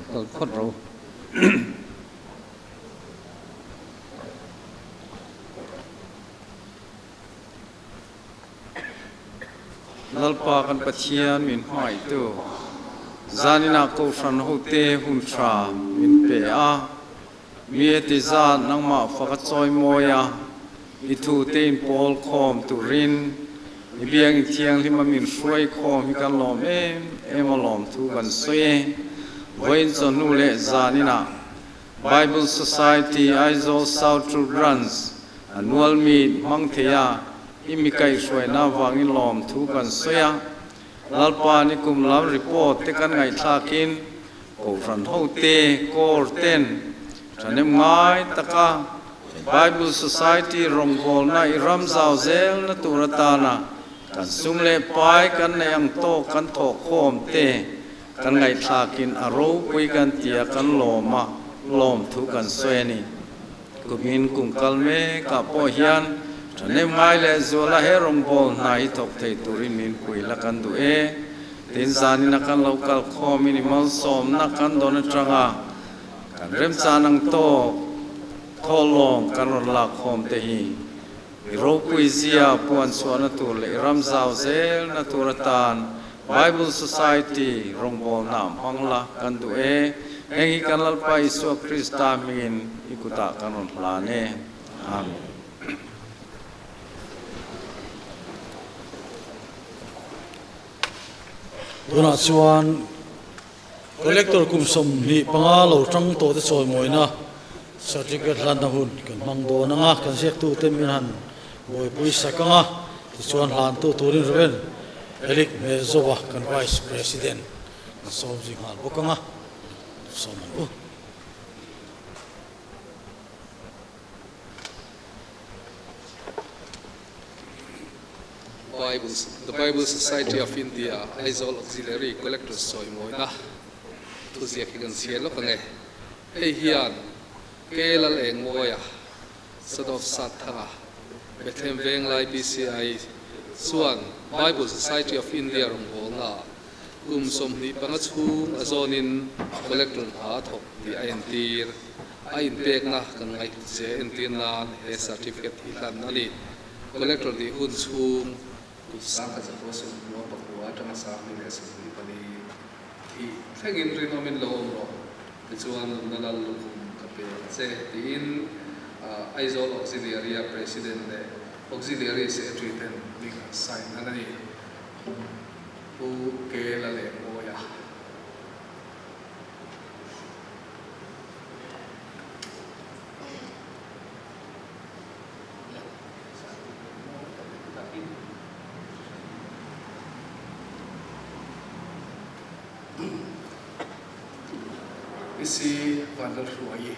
Kal phawt ro. Lalpa kan Pathian min hmangaihtu, zaninah Kohhran hote hun tha min pe a, mi a ti zat nangmah fak a chawi mawi a, i thute inpawl khawm turin i biangin thianghlima min hruai khawm hi kan lawm em em a lawmthu kan sawi e. Vawiin chawhnu leh zaninah Bible Society Aizawl South True Branch Annual Meet hmang thei a, i mi kaihhruaina avangin lawmthu kan sawi a. Lalpa ni kum lam report te kan ngaihthlakin Kohhran hote kawr ten thahnem ngai taka Bible Society rawngbawlna i ram zau zelna tur atana kan sum leh pai kan neih ang tawk kan thawhkhawm te kan ngaihthlakin a ropui kan ti a kan lawm a, lawmthu kan sawi a ni. Kumin kum kal mekah pawh hian thahnem ngai leh zuala he rawngbâwl hna hi thawk thei turin min pui la kan duh e. Tin zanina kan lo kal khawmin i malsawmna kan dawn atanga kan remchan ang tawk thawhlawm kan rawn lak khawm te hi i ropui zia puan chhuahna tur leh i ram zau zelna tur atan Bible Society rawngbawlna hmang la kan duh e. Heng hi kan Lalpa Isua Krista hmingin i kutah kan rawn hlan e. Amen. Tunah chuan Collector kum 25 lo tang tawh te chawimawina certificate hlanna hun kan hmang dawn ang a, kan ziaktute min han buaipui sak ang a, tichuan hlantu turin Rev. Eric Hmelzova kan Vice President kan sawm zui nghal bawk ang a, sawm ang u. Bible, The Bible Society of India, Aizawl Auxiliary Collector sawimawina thuziak hi kan chhiar lawk ang e. Hei hian K. Lalengmawia, Son of Satthanga, Bethlehem Venglai BCI chuan Bible Society of India rawngbawlnaah kum 25 chhung a zawnin Collector hna a thawk tih a entir. A inpekna kan ngaihhlut che entir nan he certificate hi hlan a ni. Collector nih hun chhung kum 1969 atanga 2024 thih thlengin rinawmin lo awm rawh, tichuan nunna lal lukhum ka pe ang che, tiin Aizawl Auxiliary-a President leh Auxiliary Secretary ten hming an sign a ni. Pu K. Lalengmawia. Isi Vanlalhruaii.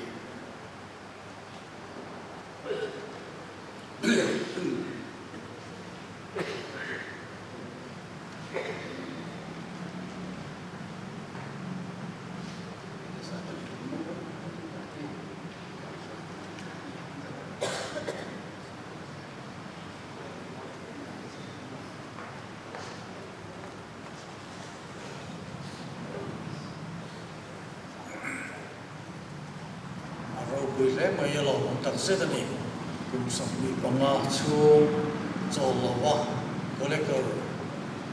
A ropui hle mai a lawmawm tak zet a ni. Kum 25 chhung chawl lo a collector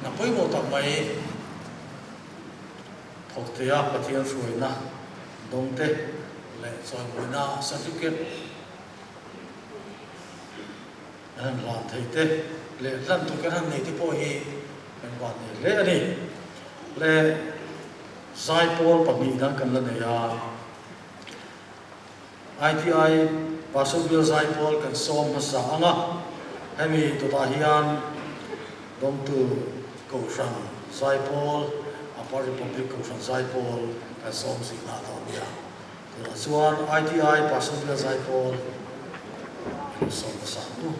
hna pawimawh tak mai thawk thei a Pathian hruaina dawngte leh chawimawina certificate an han hlan thei te leh hlan tur kan han nei te pawh hi kan van nei hle a ni. Le zaipawl pahnih dang kan la nei a, ITI Pastor Bial zaipawl kan sawm hmasa ang a, hemi dawtah hian dawngtu Kohhran zaipawl, Upper Republic Kohhran zaipawl kan sawm zui nghal dawn nia. Tunah chuan ITI Pastor Bial zaipawl kan sawm hmasa ang u.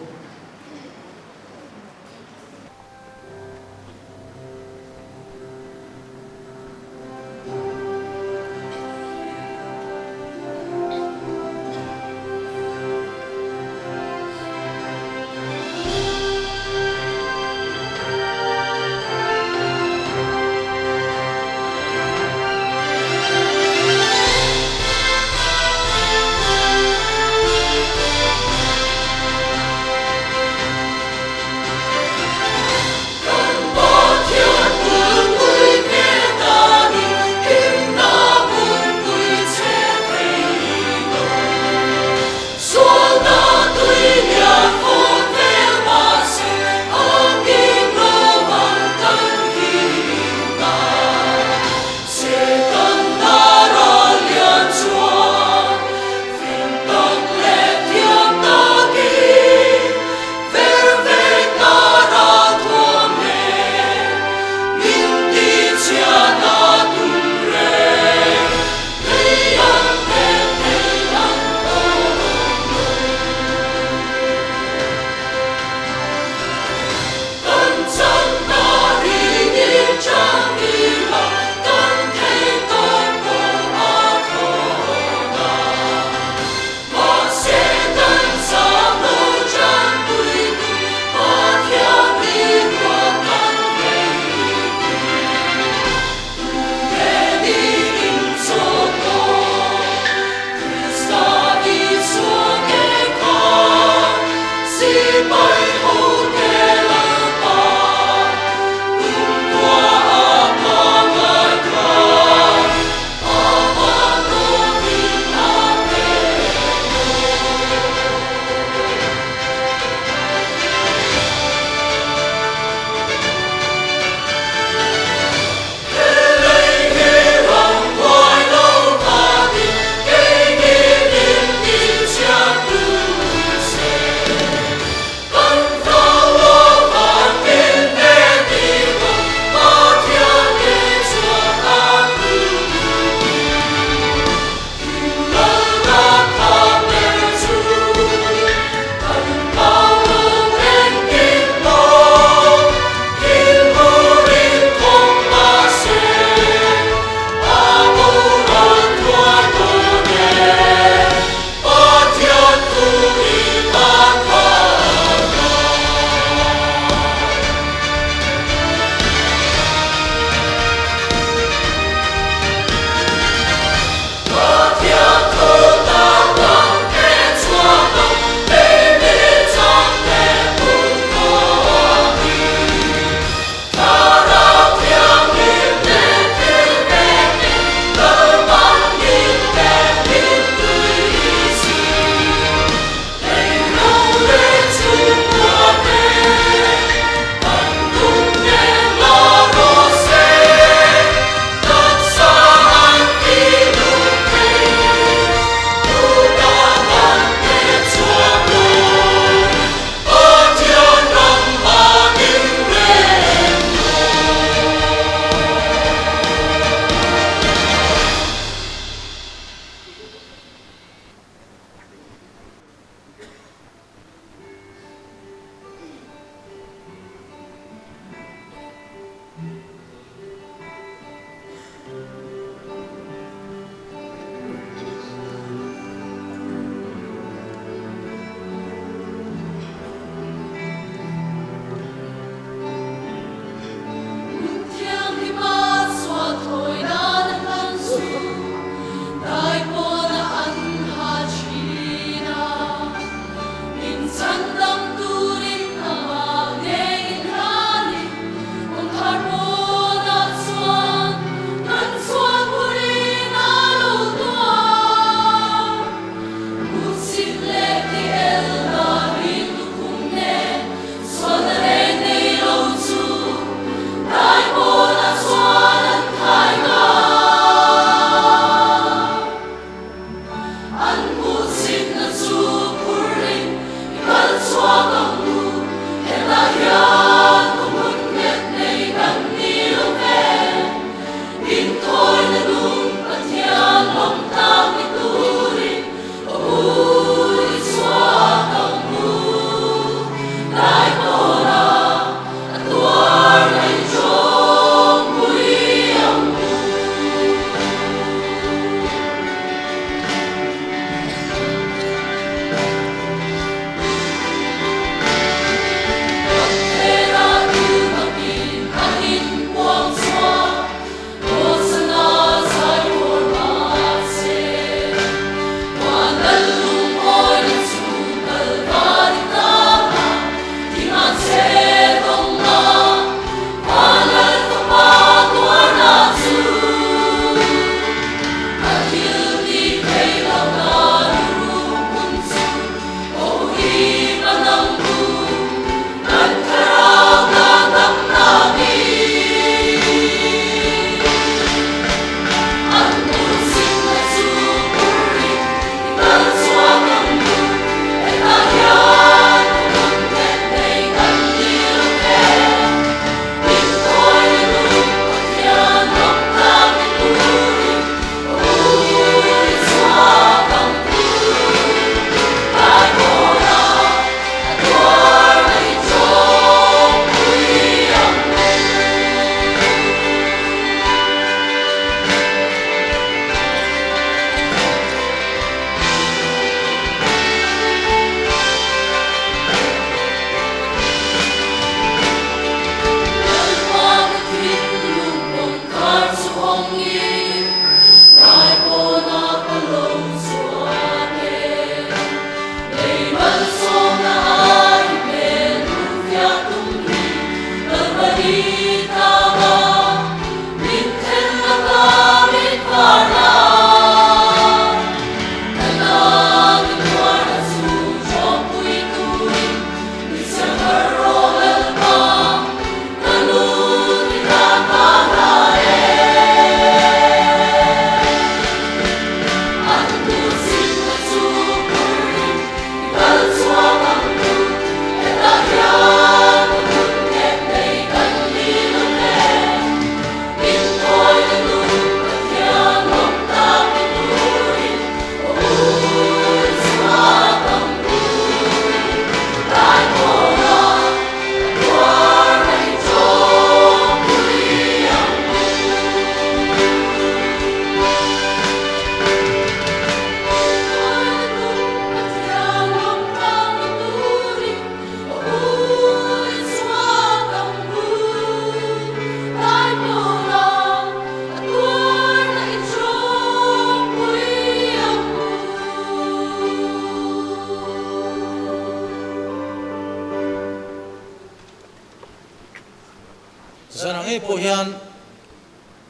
ngei pawh hian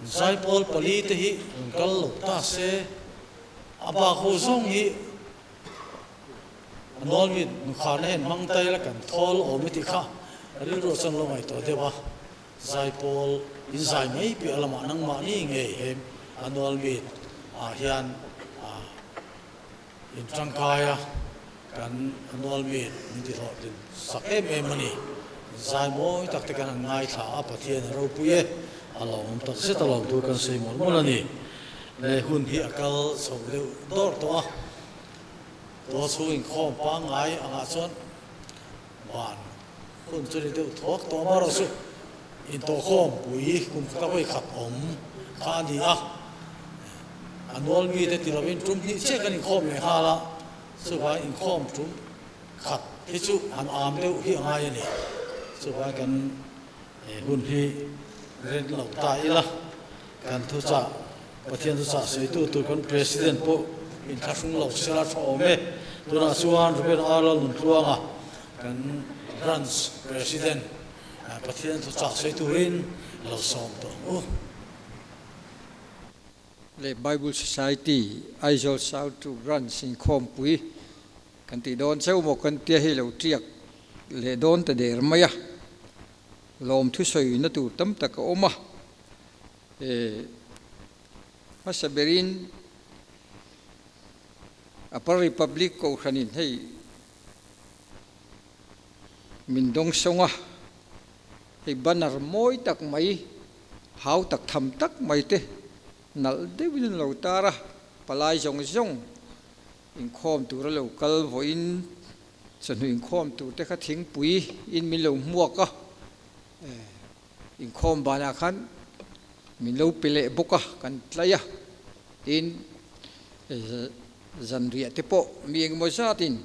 Zaipawl pali te hi rawn kal lo ta se, a bak ho zawng hi a nawlmi nukharna hian hmang ta ila kan thawl awm i tih kha rilru ah chuan lo ngaihtuah deuh a, Zaipawl in zai mai piah lamah nangmahni ngei he a nawlmi ah hian in tangkai a, kan a nawlmi min ti hlawhtlin sak em em a ni. Zai mawi tak te kan han ngaithla a, Pathian a ropui e, a lawmawm tak zet a lawmtu kan sawi mawlh mawlh a ni. Le hun hi a kal chho deuh dawrh tawh a, tual chhung inkhawm pangngai angah chuan ban hun chu ni deuh thuak tawh amarawh chu intawhkhawm pui kum khata vawi khat awm kha a ni a, a nual mite ti lovin tum hnih chiah kan inkhawm leh nghal a, chuvangin inkhawm tum Khat hi chu han am deuh hi a ngai a ni. Chuvangin kan hun hi ren lo ta ila, kan thuchah, Pathian thuchah sawitu tur kan President pawh inthlahrung lo sela tha awm e. Tunah chuan Ruben Arlal Nuntluanga kan Branch President Pathian thuchah sawi turin lo sawm tawh ang u. Leh Bible Society Aizawl South to Branch inkhawmpui Kan tih dawn cheu maw kan tia hei lo tiak leh dawn ta der mai a, lawmthu sawina tur tam tak a awm a, e hmasa berin Upper Republic Kohhranin hei min dawng sawng a, hei banner mawi tak mai, hau tak tham tak mai te nalh deuhin an lo tar a, palai zawng zawng Inkhawm tur a lo kal vawiin chawhnu inkhawm tur te kha thingpui in min lo hmuak a, inkhawm banah khan min lo pe leh bawk a, kan tlai a, tin zanriah te pawh mi engemaw zatin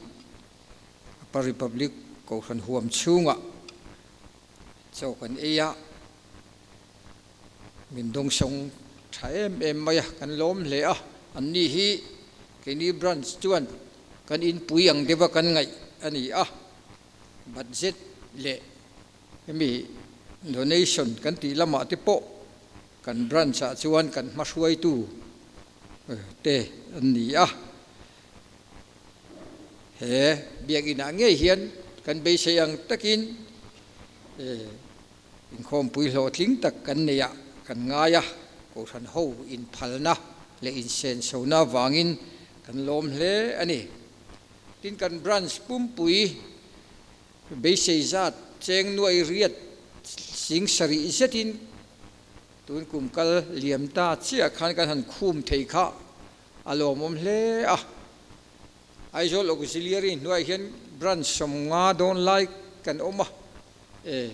Upper Republic Kohhran huam chhungah chaw kan ei a, Min dawngsawng tha em em mai a, kan lawm hle a, anni hi keini branch chuan kan inpui ang deuha kan ngaih a ni a, budget leh hemi donation kan tih lamah te pawh kan branch ah chuan kan hmahruaitu te an ni a, he biakinah ngei hian kan beisei ang takin Inkhawmpui hlawhtling tak kan nei ah kan ngai a, Kohhran ho inphalna leh insensona avangin kan lawm hle a ni. Tin, kan branch pumpui beisei zat cheng nuai riat sing sarih zetin tun kum kal liam ta chiah khan kan han khum thei kha a lawmawm hle a. Aizawl Auxiliary hnuaiah hian branch 50 dawn lai kan awm a. E,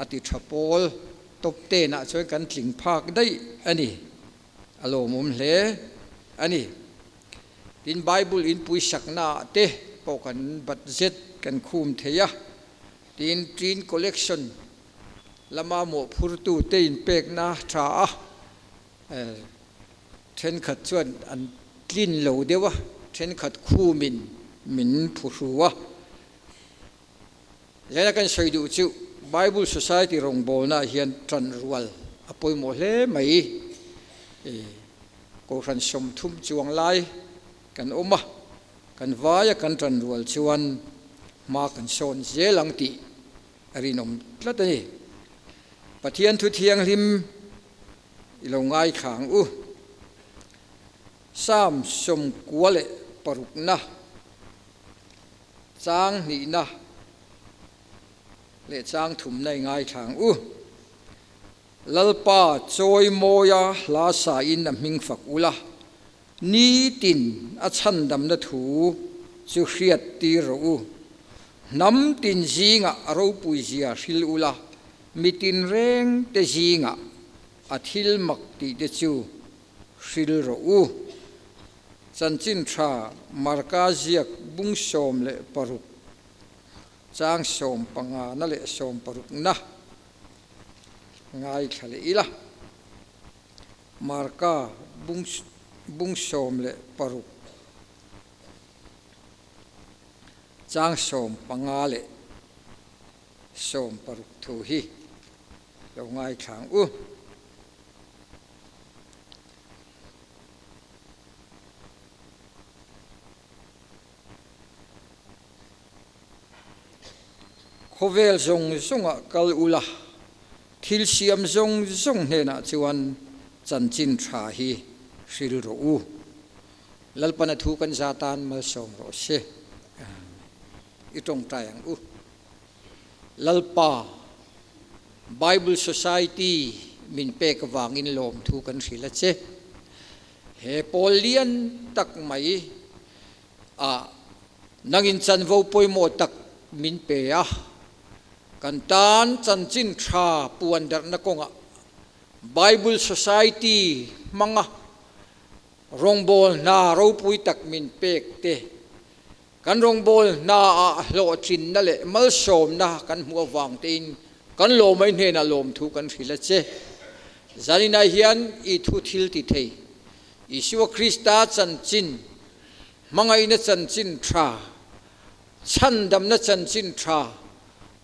a ti tha pawl top ten ah chuan kan tling phak daih a ni, a lawmawm hle a ni. Tin, Bible inpui sakna ah te pawh kan budget kan khum thei a, tin tin collection lama mawhphurtu te inpekna tha a, thenkhat chuan an tlin lo deuh a, thenkhat khumin min phuhru a. Zaina kan sawi duh chu Bible Society rawngbawlnaah hian tan rual a pawimawh hle mai. Kohhran 30 chuang lai kan awm a, kan vaia kan tan rual chuan hma kan sawn zel ang tih a rinawm tlat a ni. Pathian thu thianghlim i lo ngaithla ang u. Psalm 96na. Chang hnihna leh chang thumna i ngaithla ang u. Lalpa chawi mawia hla sain a hming fak ula, nitin a chhandamna thu chu hriat tir rawh u. Hnam tin zingah a ropui zia hril ula, mitin reng te zingah a thil mak tih te chu hril rawh u. Chanchin tha Marka ziak bung 16, chang 15 na leh 60 na ngaithla leh ila. Marka bung bung 16, chang 15 leh 60 thu hi. Lo ngaithla ang u. Khawvel zawng zawngah kal ula, thil siam zawng zawng hnenah chuan chanchin tha hi hril rawh u. Lalpana thu kan za tan malsawm rawh se. I tawngtai ang u. Lalpa, Bible Society min pek avangin lawmthu kan hrilh a che. He pawl lian tak mai ah nangin chanvo pawimawh tak min pe a, kan tan chanchin tha puan darhna kawngah Bible Society hmanga rawngbâwl hna ropui tak min pek te, Kan rawngbâwl hnaah hlawhtlinna leh malsâwmna kan hmuh avâng tein kan lawmai hnênah lawmthu kan hrilh a che. Zaninah hian i thu thil ti thei, Isua Krista chanchin, hmangaihna chanchin ṭha, chhandamna chanchin ṭha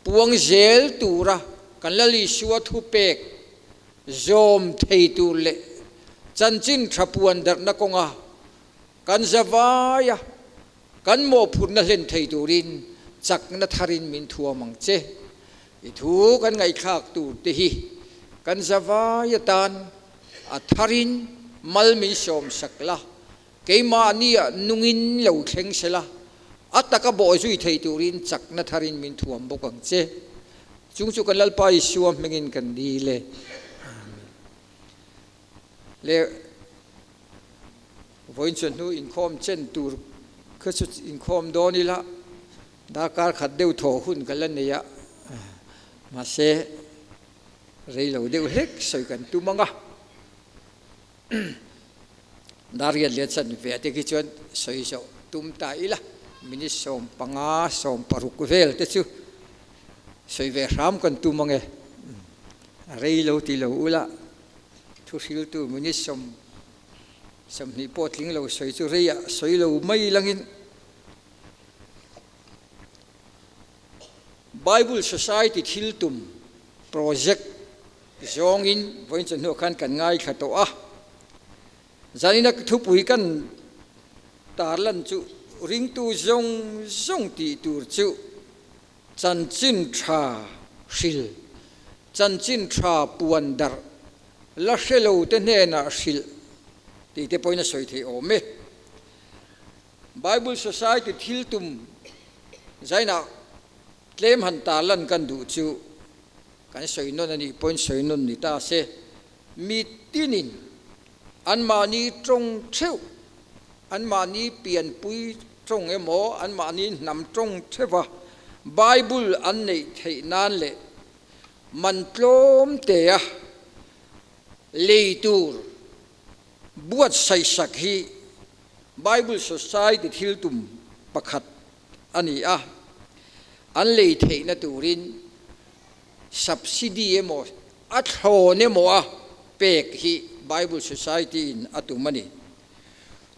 puang zêl tûra kan Lal Isua thupêk zawm thei tûr leh chanchin ṭha puan darhna kawnga Kan zavaia kan mawhphurhna hlen thei turin chakna tharin min thuam ang che. I thu kan ngaihthlak tur te hi kan zavai atan a tharin mal min sawmsak la, keimahnia nungin lo thleng se la, a taka bawhzui thei turin chakna tharin min thuam bawk ang che. Chung chu kan Lalpa Isua hmingin kan dil e. Amen. Le. Vawiin chu hnu inkhawm chen tur kha chu inkhawm dawn ila, darkar khat deuh thaw hun ka la nei a, mahse rei lo deuh hlek sawi kan tum ang a. Darian leh chan ve te khi chuan sawi zawh tum ta ila, minute 15, 16 vel te chu sawi ve hram kan tum ang e, rei lo ti lo ula. Thuhriltu minute 20 pawh tling lo sawi chu reiah sawi lo mai langin Bible Society thil tum project zawngin vawiin chawhnuah khan kan ngaithla tawh a. Zanina thupui kan tarlan chu ringtu zawng zawng tih tur chu Chanchin tha hril, chanchin tha puan darh, la hre lo te hnenah hrilh tih te pawhin a sawi theih awm e. Bible Society thil tum zainah tlem han tarlan kan duh chu kan sawi nawn a nih pawhin sawi nawn ni ta se, mi tinin anmahni tawng theuh, anmahni pianpui tawng emaw, anmahni hnam tawng theuha Bible an neih theih nan leh man tlawm tea lei tur buatsaihsak hi Bible Society thil tum pakhat a ni a, an lei theihna turin subsidy emaw a thlawn emaw a pek hi Bible Society in a tum a ni.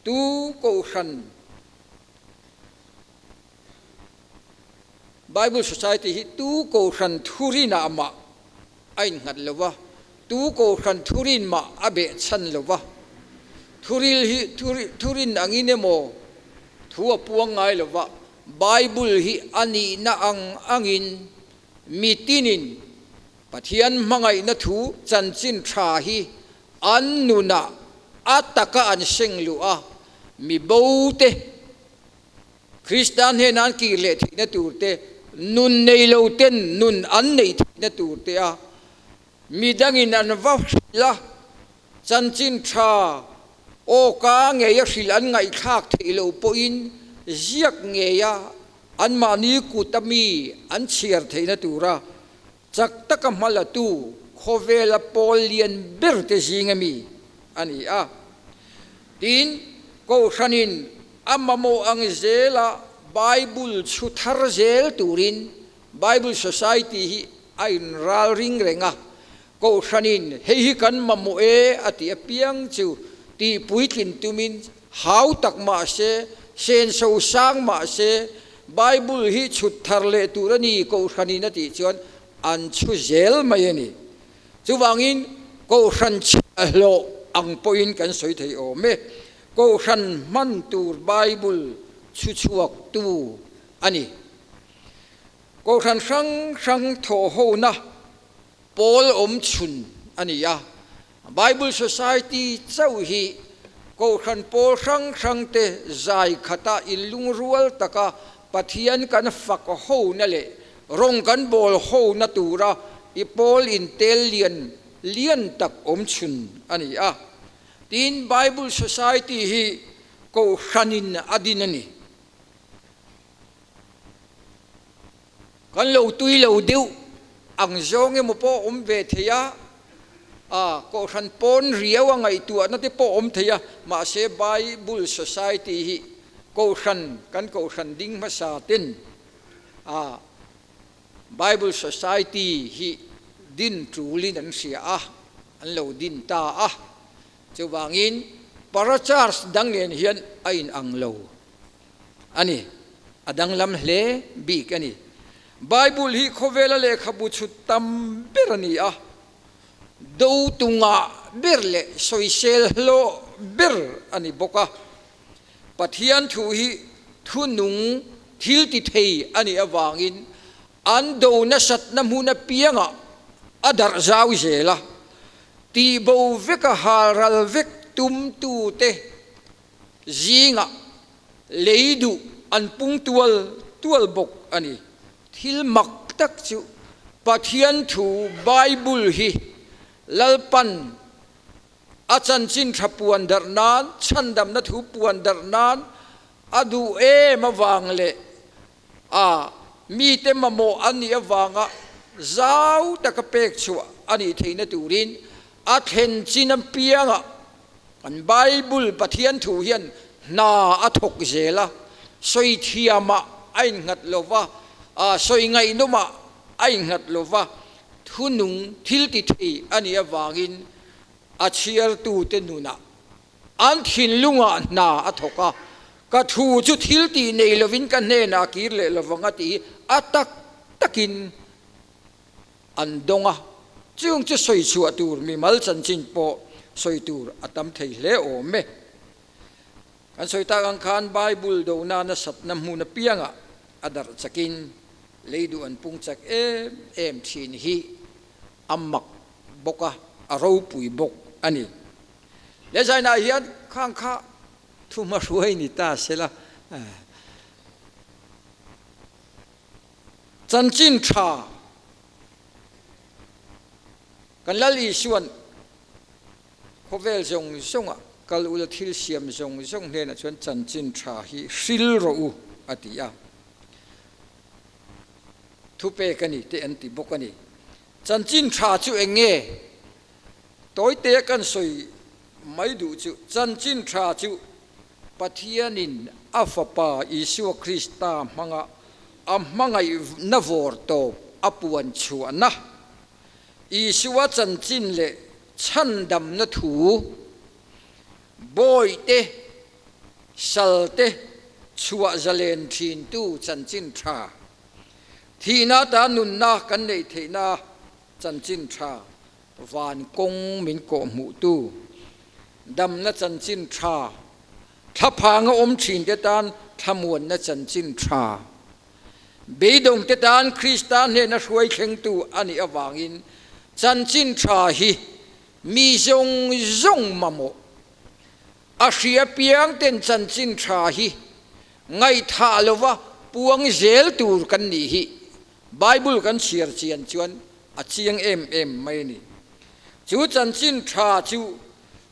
Tu Kohhran Bible Society hi tu Kohhran thurinah mah a innghat lo va, tu Kohhran thurin mah a behchhan lo va, thuril hi thurin angin emaw thu a puang ngai lo va, Bible hi a nihna ang angin Mi tinin Pathian hmangaihna thu chanchin tha hi an nunah a taka an seng luh a, mi bo te, Krista hnena an kir leh theihna tur te, nun nei lo ten nun an neih theihna tur te a mi dangin an va hrilh a, chanchin tha awka ngeia hrilh an ngaihthlak theih loh pawhin ziak ngeia Anmahni kut a mi an chhiar theihna tura chak taka hma latu khawvela pawl lian ber te zing a mi a ni a. Tin, Kohhranin a mamawh ang zela Bible chhu thar zel turin Bible Society hi a inral ring reng a. Kohhranin hei hi kan mamawh e a tih apiang chu tih puitlin tumin hau tak mah se, senso sang mah se, Bible hi chhut thar leh tur a ni Kohhranin a tih chuan an chhu zel mai a ni. Chuvangin Kohhran chhiahhlawh ang pawhin kan sawi thei awm e. Kohhran hman tur Bible chhu chhuaktu a ni. Kohhran hrang hrang thawhhona pawl awm chhun a ni a. Bible Society chauh hi Kohhran pawl hrang hrangte zai khata inlungrual taka Pathian kan fak hona leh rawng kan bawl hona tura i pawl intel lian lian tak awm chhun a ni a. Tin, Bible Society hi Kohhranin a din a ni. Kan lo tui lo deuh ang zawng emaw pawh awm ve thei a, a Kohhran pawn riau a ngaihtuahna te pawh awm thei a, mahse Bible Society hi Kohhran, kan Kohhran ding hmasa ten a Bible Society hi din tulin an hria a, an lo din ta a, chuvangin Parachurch dang nen hian a inang lo. A ni, a danglam hle bik a ni. Bible hi khawvela lehkhabu chhut tam ber a ni a, do tungah ber leh sawisel hlawh ber a ni bawk a. Pathian thu hi thu nung thil ti thei a nih avangin an do nasatna hmun apiangah a darh zau zel a, tihbo veka halral vek tumtute Zingah lei duh an pung tual tual bawk a ni. Thil mak tak chu Pathian thu Bible hi Lalpan a chanchin tha puan darh nan, chhandamna thu puan darh nan a duh em avang leh a mite mamawh an nih avanga zau taka pek chhuah a nih theihna turin a thlen chin apiangah Kan Bible Pathian thu hian hna a thawk zel a, sawi thiamah a innghat lo va, sawi ngaihnawmah a innghat lo va, thu nung thil ti thei a nih avangin a chhiartute nunah an thinlungah hna a thawk a, ka thu chu thil tih nei lovin ka hnenah kir leh lovang a tih hi a tak takin an dawng a, chung chu sawi chhuah tur mimal chanchin pawh sawi tur a tam thei hle awm e. Kan sawi tak ang khan Bible do nana satna hmun apiangah a darh chakin lei duh an pung chak em em thin hi a mak bawk a, a ropui bawk a ni. Le zainah hian khang kha thu hmahruai ni ta sela. Chanchin tha kan Lal Isuan khawvel zawng zawnga kal ula thil siam zawng zawng hnenah chuan chanchin tha hi hril rawh u a ti a, thupek a ni te an ti bawk a ni. Chanchin tha chu eng nge? Tawite kan sawi mai duh chu chanchin tha chu Pathianin a Fapa Isua Krista hmanga a hmangaihna vawr tawp a puan chhuahna, Isua chanchin leh chhandamna thu, bawihte, salte chhuah zalen thintu chanchin tha, thihna ata nunna kan neih theihna chanchin tha, Van kawng min kawhhmuhtu, damna chanchin tha, thlaphanga awm thinte tan thlamuanna chanchin tha, beidawngte tan Krista hnena hruai thlengtu a nih avangin chanchin tha hi mi zawng zawng mamawh. A hria piangten chanchin tha hi ngaihthah lova puang zel tur kan nih hi Bible kan chhiar chian chuan a chiang em em mai a ni. Chu chanchin tha chu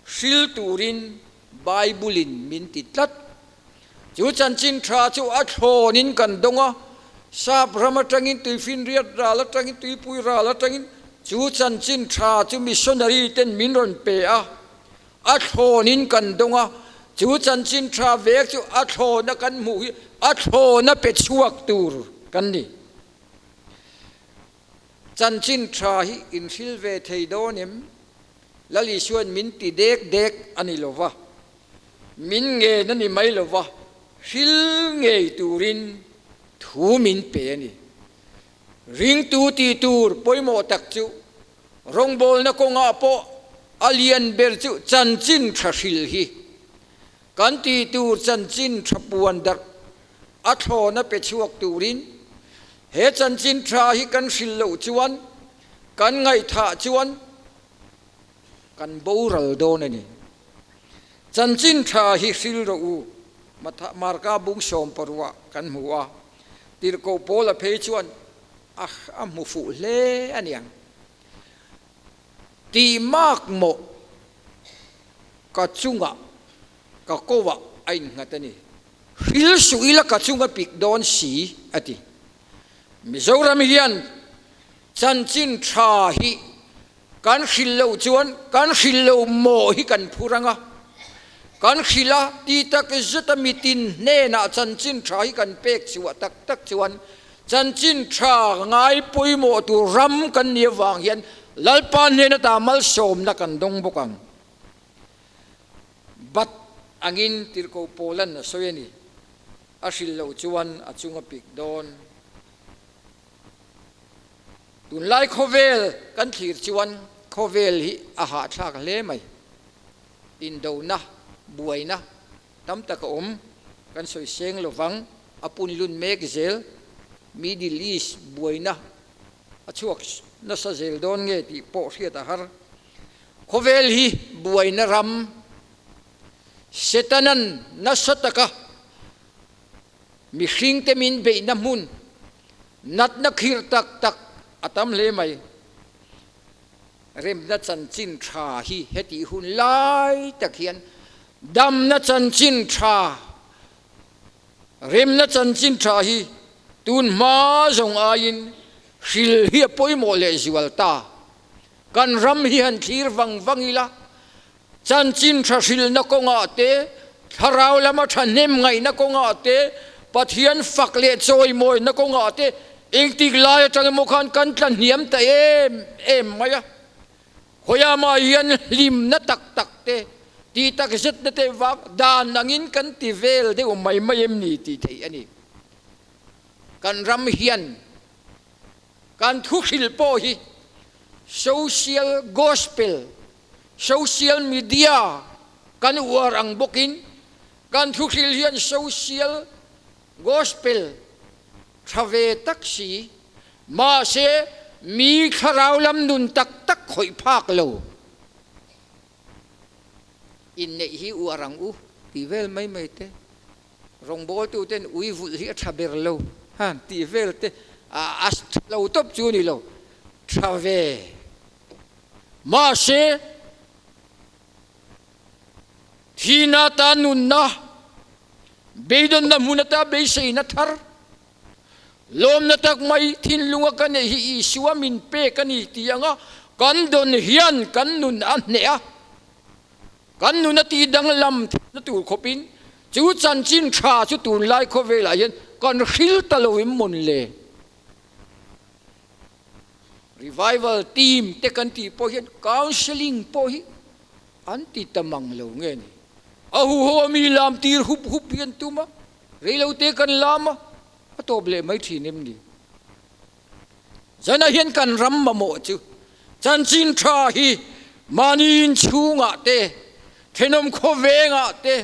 hril turin Bible-in min ti tlat. Chu chanchin tha chu a thlawnin kan dawng a, sap ram atangin, tuifinriat ral atangin, tuipui ral atangin chu chanchin tha chu missionary ten min rawn pe a, a thlawnin kan dawng a, chu chanchin tha vek chu a thlawna kan hmuh hi a thlawna pe chhuak tur kan ni. Chanchin tha hi inhril ve thei dawn em? Lal Isuan min ti dek dek a ni lo va, min ngen a ni mai lo va, hril ngei turin thu min pe a ni. Ringtu tih tur pawimawh tak chu. Rawngbawlna kawngah pawh a lian ber chu chanchin tha hril hi. Kan tih tur chanchin tha puan darh a thlawna pe chhuak turin he chanchin tha hi kan hril loh chuan kan ngaihthah chuan kan boral dawn a ni. Chanchin tha hi hril rawh u, Marka bung sawmparuah kan hmu a, tirhkoh Paula phei chuan a a hmu fuh hle a niang. Tih mak mawh ka chungah ka koah a innghat a ni. Hril suh ila ka chunga pik dawn si, a ti. Mizoram hian chanchin tha hi kan hril loh chuan kan hril lo maw hi kan phur ang a, kan hril a ti tak zeta mitin hnenah chanchin tha hi kan pek chhuah tak tak chuan chanchin tha ngai pawimawh tur ram kan nih avang hian Lalpa hnen ata malsawmna kan dawng bawk ang. Bat angin tirhkoh Paulan a sawi a ni. A hril loh chuan a chung a pik dawn. Tunlai khawvel kan thlir chuan khawvel hi a hahthlak hle mai. Indona, buaina tam tak a awm. Kan sawi seng lovang, a pun lun mek zel. Middle East buaina a chhuak nasa zel dawn nge tih pawh hriat a har. Khawvel hi buaina ram, Setanan nasa taka Mihringte min beihna hmun natna khir tak tak a tam hle mai. Remna chanchin tha hi hetih hun lai tak hian damna chanchin tha, remna chanchin tha hi tun hma zawng aiin hril hi a pawimawh leh zual ta. Kan ram hi han thlir vang vang ila, Chanchin tha hrilhna kawngah te, thlarau lama thahnem ngaihna kawngah te, Pathian fak leh chawimawina kawngah te engtik lai atang emaw khan kan tla hniam ta em em mai a. Khawiah mah hian hlimna tak tak te, tih tak zetna te vang dan angin kan ti vel deuh mai mai em ni tih theih a ni. Kan ram hian kan thu hrilh pawh hi social gospel, Social media kan uar ang bawkin kan thuhril hian social gospel tha ve tak si, mahse mi thlarau lam nun tak tak khawih phak lo. Inneih hi uar ang u tih vel mai mai te, rawngbawltu ten ui vulh hi a tha ber lo han tih vel te, a tha lo tawp chu ni lo, tha ve. Mahse, thihna ata nunna, beidawnna hmun ata beiseina thar, lawmna tak mai thinlunga ka neih hi Isua min pek a ni tih anga kan dawn hian kan nun a hneh a, kan nun a tihdanglam theihna tur khawpin chu chanchin tha chu tunlai khawvelah hian kan hril ta lo em mawn le? Revival team te kan tih pawh hian counselling pawh hi an ti ta mang lo nge ni. A huho a mi lam tir hup hup hi an tum a, reilo te kan lam a, a tawp leh mai thin em ni. Zanah hian kan ram mamawh chu chanchin tha hi mahni inchhungah te, thenawm khawvengah te,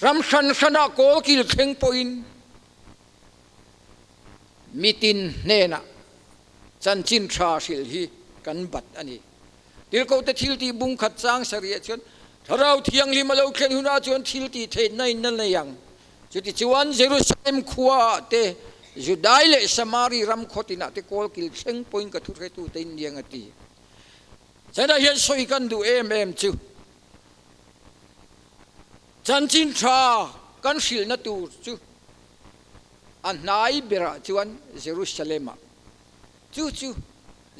ram hran hranah kawl kil thleng pawhin Mitin hnenah chanchin tha hrilh hi kan bat a ni. Tirhkohte thil tih bung khat chang sarih chuan Thlarau Thianghlim a lo thlen hunah chuan thil tih theihna in a nei ang. Chutichuan Jerusalem khuaah te, Judai leh Samari ram khaw tinah te kawl kil thleng pawhin ka thuhretute in niang a ti. China hian sawi kan duh em em chu chanchin tha kan hrilhna tur chu A hnai berah chuan Jerusalem-ah. Chu chu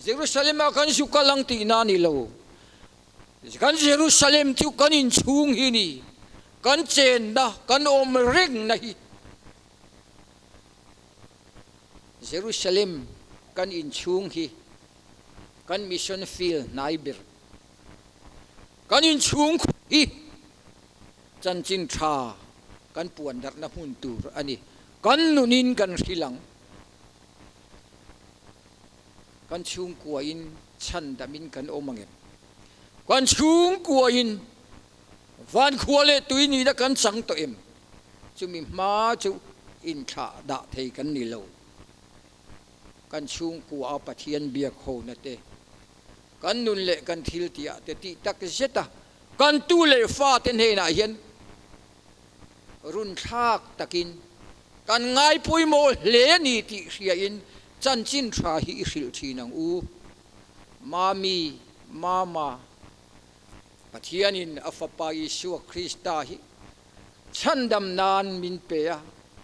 Jerusalem-ah kan zu kal ang tihna a ni lo. Kan Jerusalem chu kan inchhung hi ni, kan chenna, kan awm rengna hi. Jerusalem kan inchhung hi kan mission field hnai ber. Kan inchhung hi Chanchin tha kan puan darhna hmun tur a ni. Kan nunin kan hrilh ang. Kan chhungkuain Chhandamin kan awm ang em? Kan chhungkuain van khua leh tui nihna kan chang tawh em? Chumi hma chu inthlah dah thei kan ni lo. Kan chhungkua a Pathian biak hona te, kan nun leh kan thil tihah te tih tak zet a kan tu leh fate hnenah hian runthlak takin kan ngai pawimawh hle a ni tih hriain chanchin tha hi i hrilh thin ang u. Mami, Mama, Pathianin a Fapa Isua Krista hi chhandam nan min pe a,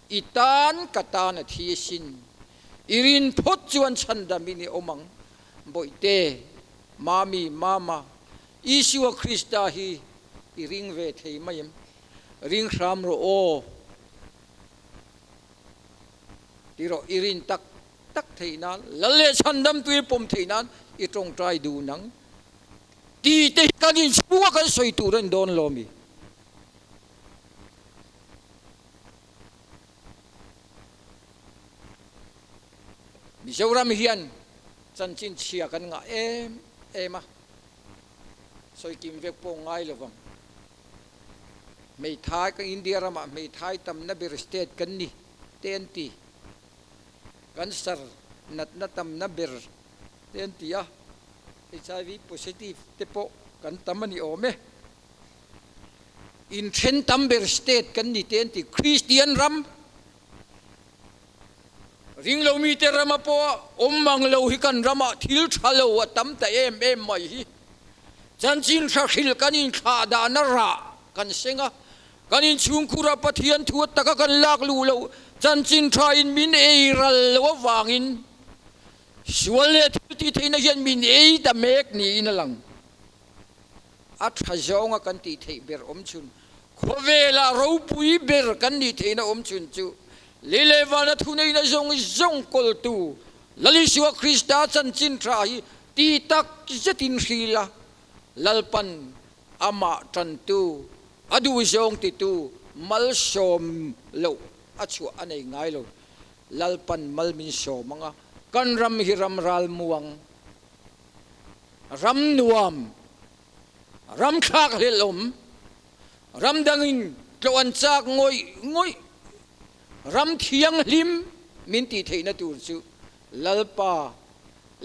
i tan ka tan a thi asin. I rin phawt chuan chhandamin i awm ang. Bawihte, Mami, Mama, Isua Krista hi i ring ve thei mai em? Ring hram rawh aw. Ti rawh, i rin tak tak theih nan, lal leh chhandam tui pawm theih nan i tawngtai duh nang ti te hi kan inchhunga kan sawi tur a ni dawn lo mi? Mizoram hian chanchin chhia kan ngah em em a, sawi kim vek pawh ngai lo vang. Hmeithai kan India ramah hmeithai tamna ber state kan ni te an ti. Cancer natna tamna ber te an ti a, HIV positive te pawh kan tam a ni awm e. Inthen tam ber state kan ni te an ti, Kristian ram ringlo mite rama pawh awm mang lo hi kan ramah thil tha lo a tam ta em em mai hi. Chanchin tha hril kan inthlah dahna rah kan seng a, Kan inchhungkhura Pathian thu a taka kan lak luh loh chanchin thain min ei ral loh avangin sual leh thil tih theihna hian min ei ta mek niin a lang. A tha zawnga kan tih theih ber awm chhun, khawvela ropui ber kan nih theihna awm chhun chu lei leh vana thuneihna zawng zawng kawltu Lal Isua Krista chanchin tha hi ti tak zetin hril a, Lalpan Amah tantu, a duhzawng titu malsawm loh a chhuah a nei ngai lo. Lalpan mal min sawm ang a, kan ram hi ram ralmuang, ram nuam, ram thlakhlelh awm, ram dangin tlawh an chak ngawih ngawih, ram thianghlim min tih theihna tur chu Lalpa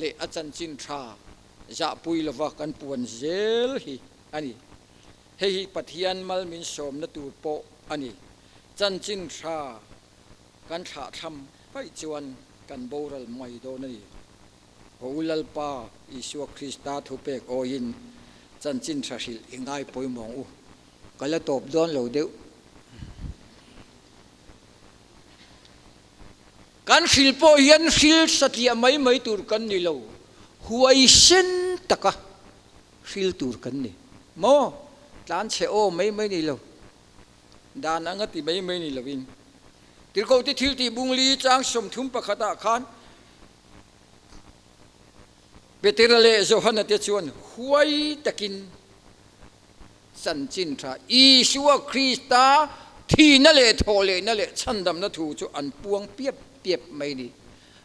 leh a chanchin tha zahpui lova kan puan zel hi a ni. Hei hi Pathian mal min sawmna tur pawh a ni. Chanchin tha kan thlahthlam paih chuan kan boral mai dawn a ni. Haw u Lalpa Isua Krista thupek awiin chanchin tha hrilh i ngai pawimawng u. Ka la tawp dawn lo deuh. Kan hril pawh hian hril satliah mai mai tur kan ni lo, huaisen taka hril tur kan ni. Maw? Tlan chhe aw mai mai ni lo, dan anga ti mai mai ni lovin. Tirhkohte thiltih bungli chang 31 ah khan Petera leh Johana te chuan huai takin Chanchin tha Isua Krista thihna leh thawhlehna leh chhandamna thu chu an puang piap piap mai ni.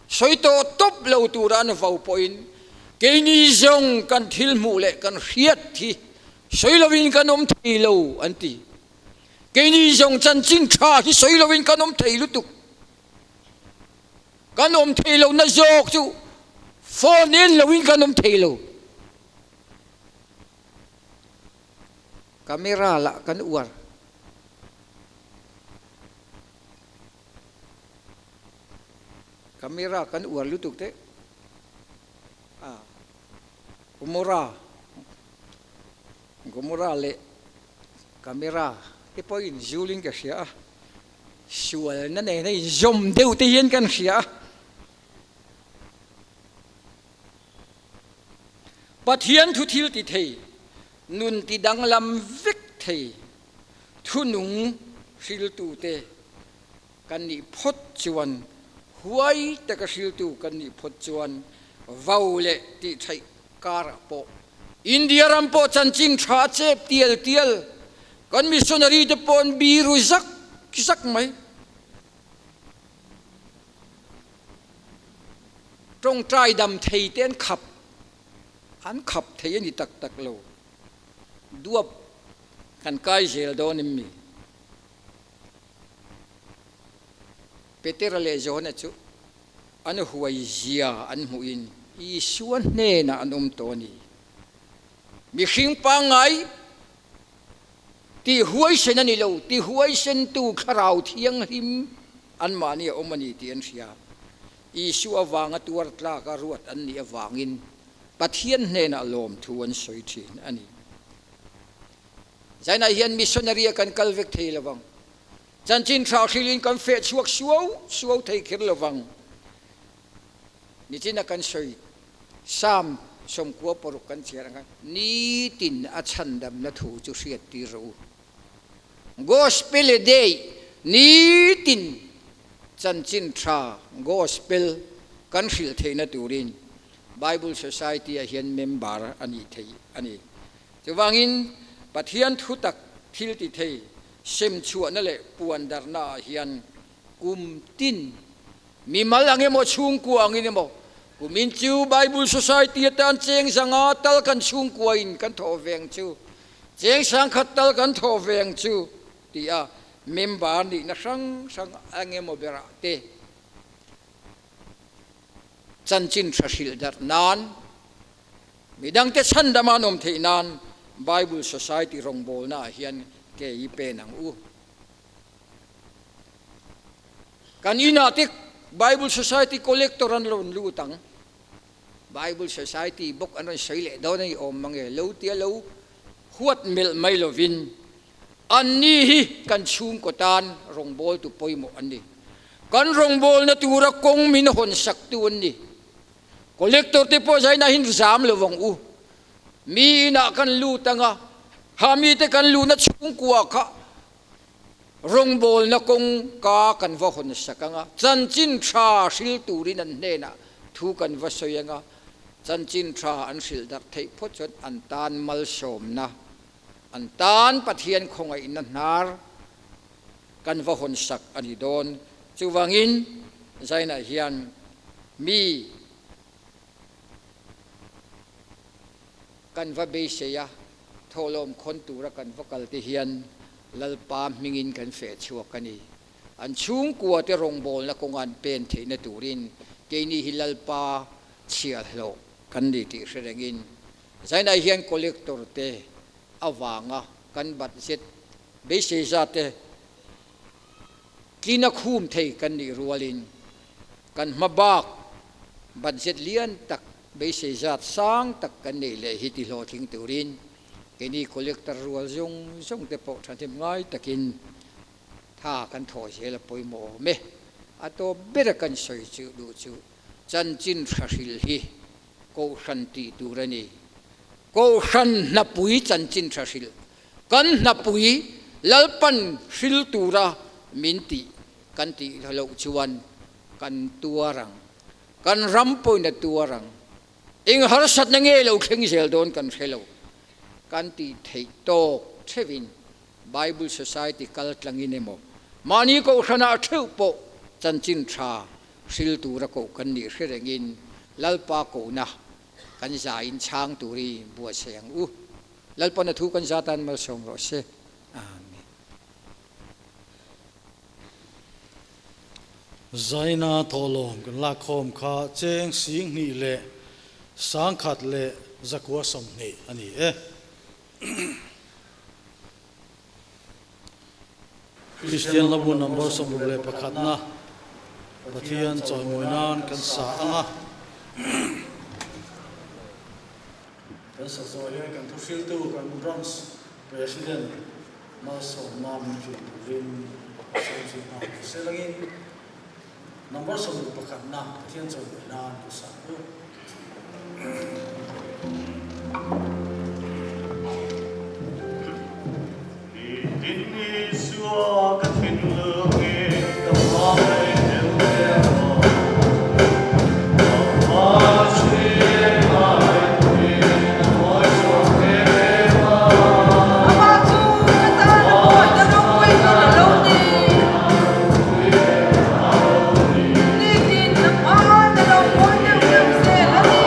Sawi tawh tawp lo tura an vo pawhin keini zawng kan thil hmuh leh kan hriat hi sawi lovin kan awm thei lo an ti. Keini zawng chanchin tha hi sawi lovin kan awm thei lutuk. Kan awm thei lohna zawk chu phone en loin kan awm thei lo. Camera lah kan uar. Camera kan uar lutuk te. Ah, Gomora. Gomora leh camera te pawhin zulin ka hria a. Sualna nena inzawm deuh te hian kan hria a. Pathian thu thil ti thei, nun ti danglam vek thei, thunung hriltute kan nih phawt chuan, huai taka hriltu kan nih phawt chuan vau leh tihtheih karah pawh India ram pawh chanchin tha a chep tial tial, kan missionary te pawh an biru zak zak mai. Tawngtai dam thei te an khap. An khap thei a ni tak tak lo. Duap kan kai zel dawn em mi? Petera leh Johana chu an huai zia an hmuhin Isua hnenah an awm tawh a ni. Mihring pangngai tih huaisen a ni lo, ti huaisentu Thlarau Thianghlim anmahni a awm a ni tih an hria. Isua avanga tuar tlaka ruat an nih avangin Pathian hnenah lawmthu an sawi thin a ni. Zainah hian missionary-a kan kal vek thei lo vang. Chanchin tha hrilhin kan feh chhuak suau suau thei kher lo vang. Nichina kan sawi Psalm 96 kan chhiar ang khan, Nitin a chhandamna thu chu hriat tir rawh u. Gospel a day, nitin chanchin tha gospel kan hrilh theihna turin Bible Society ah hian member a nih theih a ni. Chuvangin Pathian thutak thil ti thei sem chhuahna leh puan darhna ah hian kum tin mimal ang emaw chhungkua angin emaw kumin chu Bible Society atan cheng zanga tal kan chhungkua in kan thawh ve ang chu, cheng sangkhat tal kan thawh ve ang chu tih a member nihna hrang hrang ang emaw berah te Chanchin tha hrilh darh nan, midangte chhandam an awm theih nan Bible Society rawngbawlna ah hian ke i pen ang u. Kan inah te Bible Society collector an rawn lut ang. Bible Society bawk an rawn sawi leh dawn a ni awm mang e, lo tia lo huat melh mai lovin Anni hi kan chhungkaw tan rawngbawltu pawimawh an ni. Kan rawngbawlna tura kawng min hawn saktu an ni. Collector te pawh zainah hin zam lo vang u. Mi inah kan lut anga, ha mite kan luhna chhungkua kha rawngbawlna kawng ka kan va hawn sak anga, chanchin tha hril turin an hnenah thu kan va sawi anga, chanchin tha an hrilh darh theih phawt chuan an tan malsawmna An tan Pathian khawngaihna hnar kan va hawn sak a ni dawn. Chuvangin Zainah hian mi kan va beisei a, thawhlawm khawn tura kan va kal te hian Lalpa hmingin kan feh chhuak a ni. An chhungkua te rawngbawlna kawnga an pen theihna turin keini hi Lalpa chhiahhlawh kan ni tih hre rengin Zainai hian collector te avanga kan budget beisei zat te tlin a khum thei kan nih rualin kan hma bak budget lian tak beisei zat sang tak kan neih leh hi ti hlawhtling turin keini collector rual zawng zawng te pawh thahnem ngai takin tha kan thawh zel a pawimawh awm e. A tawp bera kan sawi chu duh chu chanchin tha hrilh hi Kohhran tih tur a ni. Kohhran hnapui chanchin tha hrilh. Kan hnapui Lalpan hril tura min tih kan tih loh chuan kan tuar ang. Kan ram pawhin a tuar ang. Eng harsatna nge lo thleng zel dawn kan hre lo. Kan tih theih tawk theuhin Bible Society kal tlangin emaw mahni kohhranah theuh pawh chanchin tha Hril tura koh kan nih hre rengin Lalpa kohna kan zain chhang turi buatsaih ang u. Lalpana thu kan za tan malsawm rawh se. Amen. Zaina thawhlawm kan lakkhawm kha cheng 20 leh 1000 leh 920 a ni e. Kristian hlabu number 61 na Pathian chawimawi nan kan sa ang a. Kan sa zawh hian kan thuhriltu kan branch president malsawmna min hrilh turin a sawm zui nghal ni se langin number 61 na Pathian chawimawi nan kan sa ang u. Amah chu ka tan a pawina ropui ber a lo ni. Nitin a hmain a lo mawi deuh deuh zel a ni.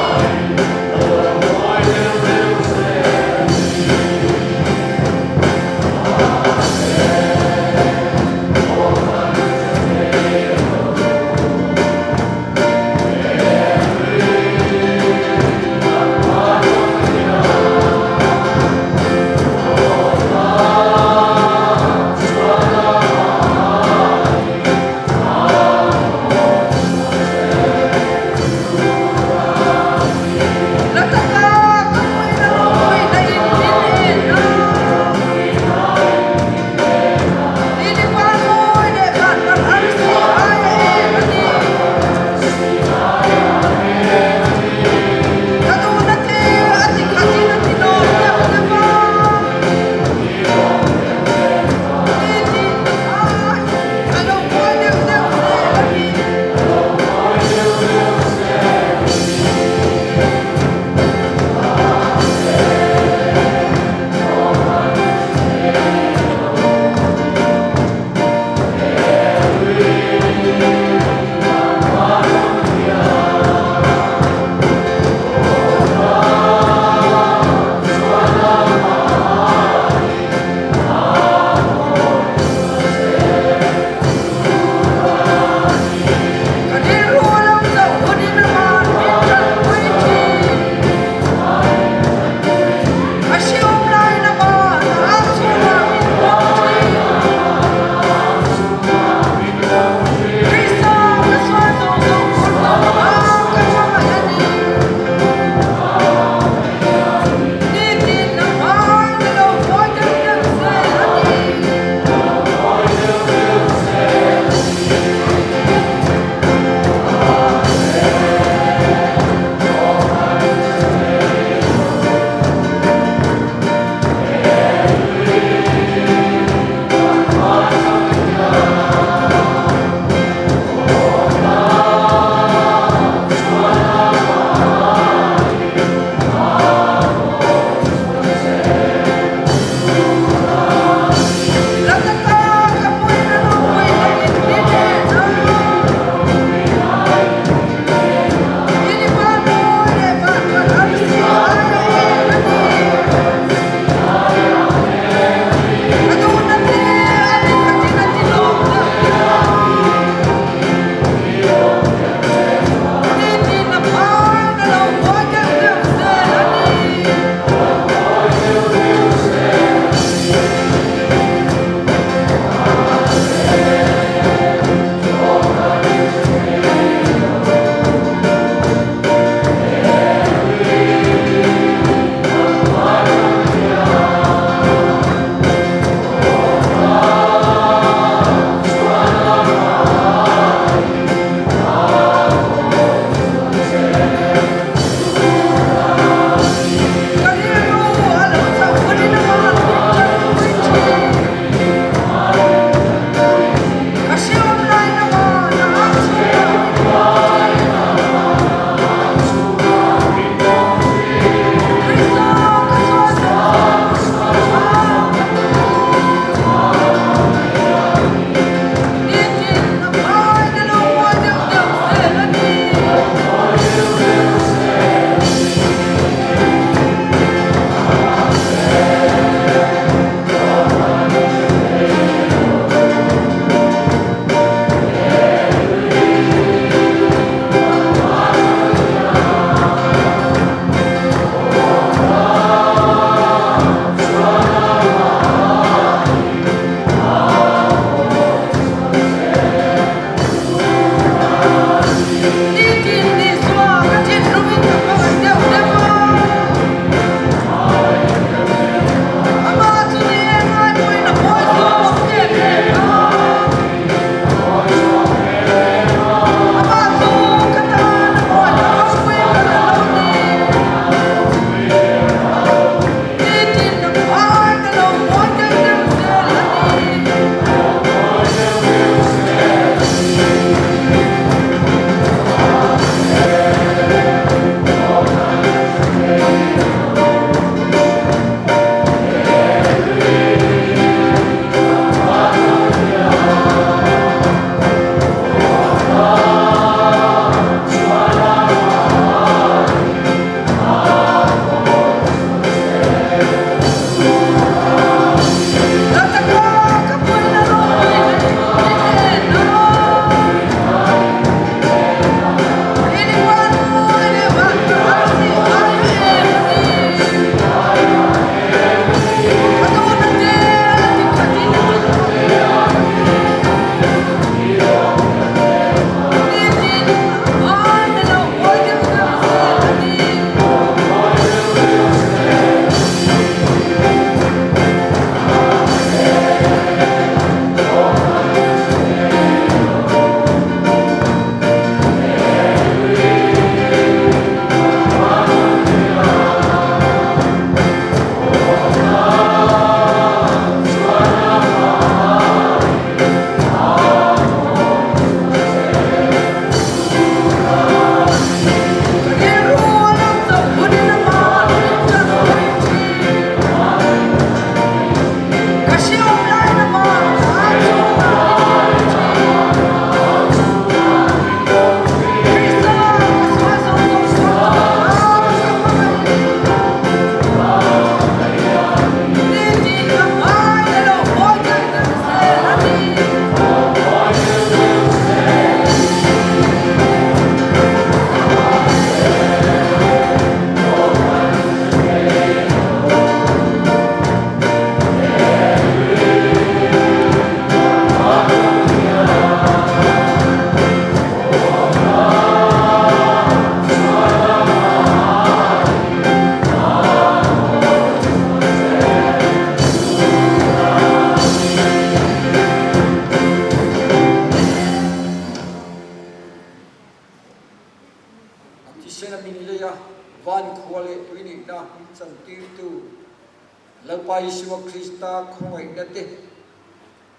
Lalpa Isua Krista khawngaihna te,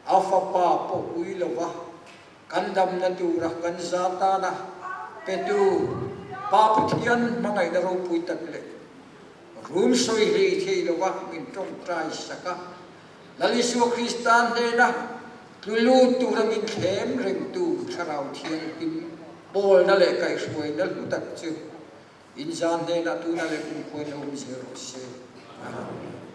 a Fapa pawh ui lova kan damna tura kan za tana petu Pa Pathian hmangaihna ropui tak leh rum sawi hlei thei lova min tawngtai sak a, Lal Isua Krista hnena tlu lut tura min thlem rengtu Thlarau Thianghlim pawlna leh kaihhruaina hlu tak chu Inzan hnenah tuna leh kumkhuain a awm zel rawh se. Amen.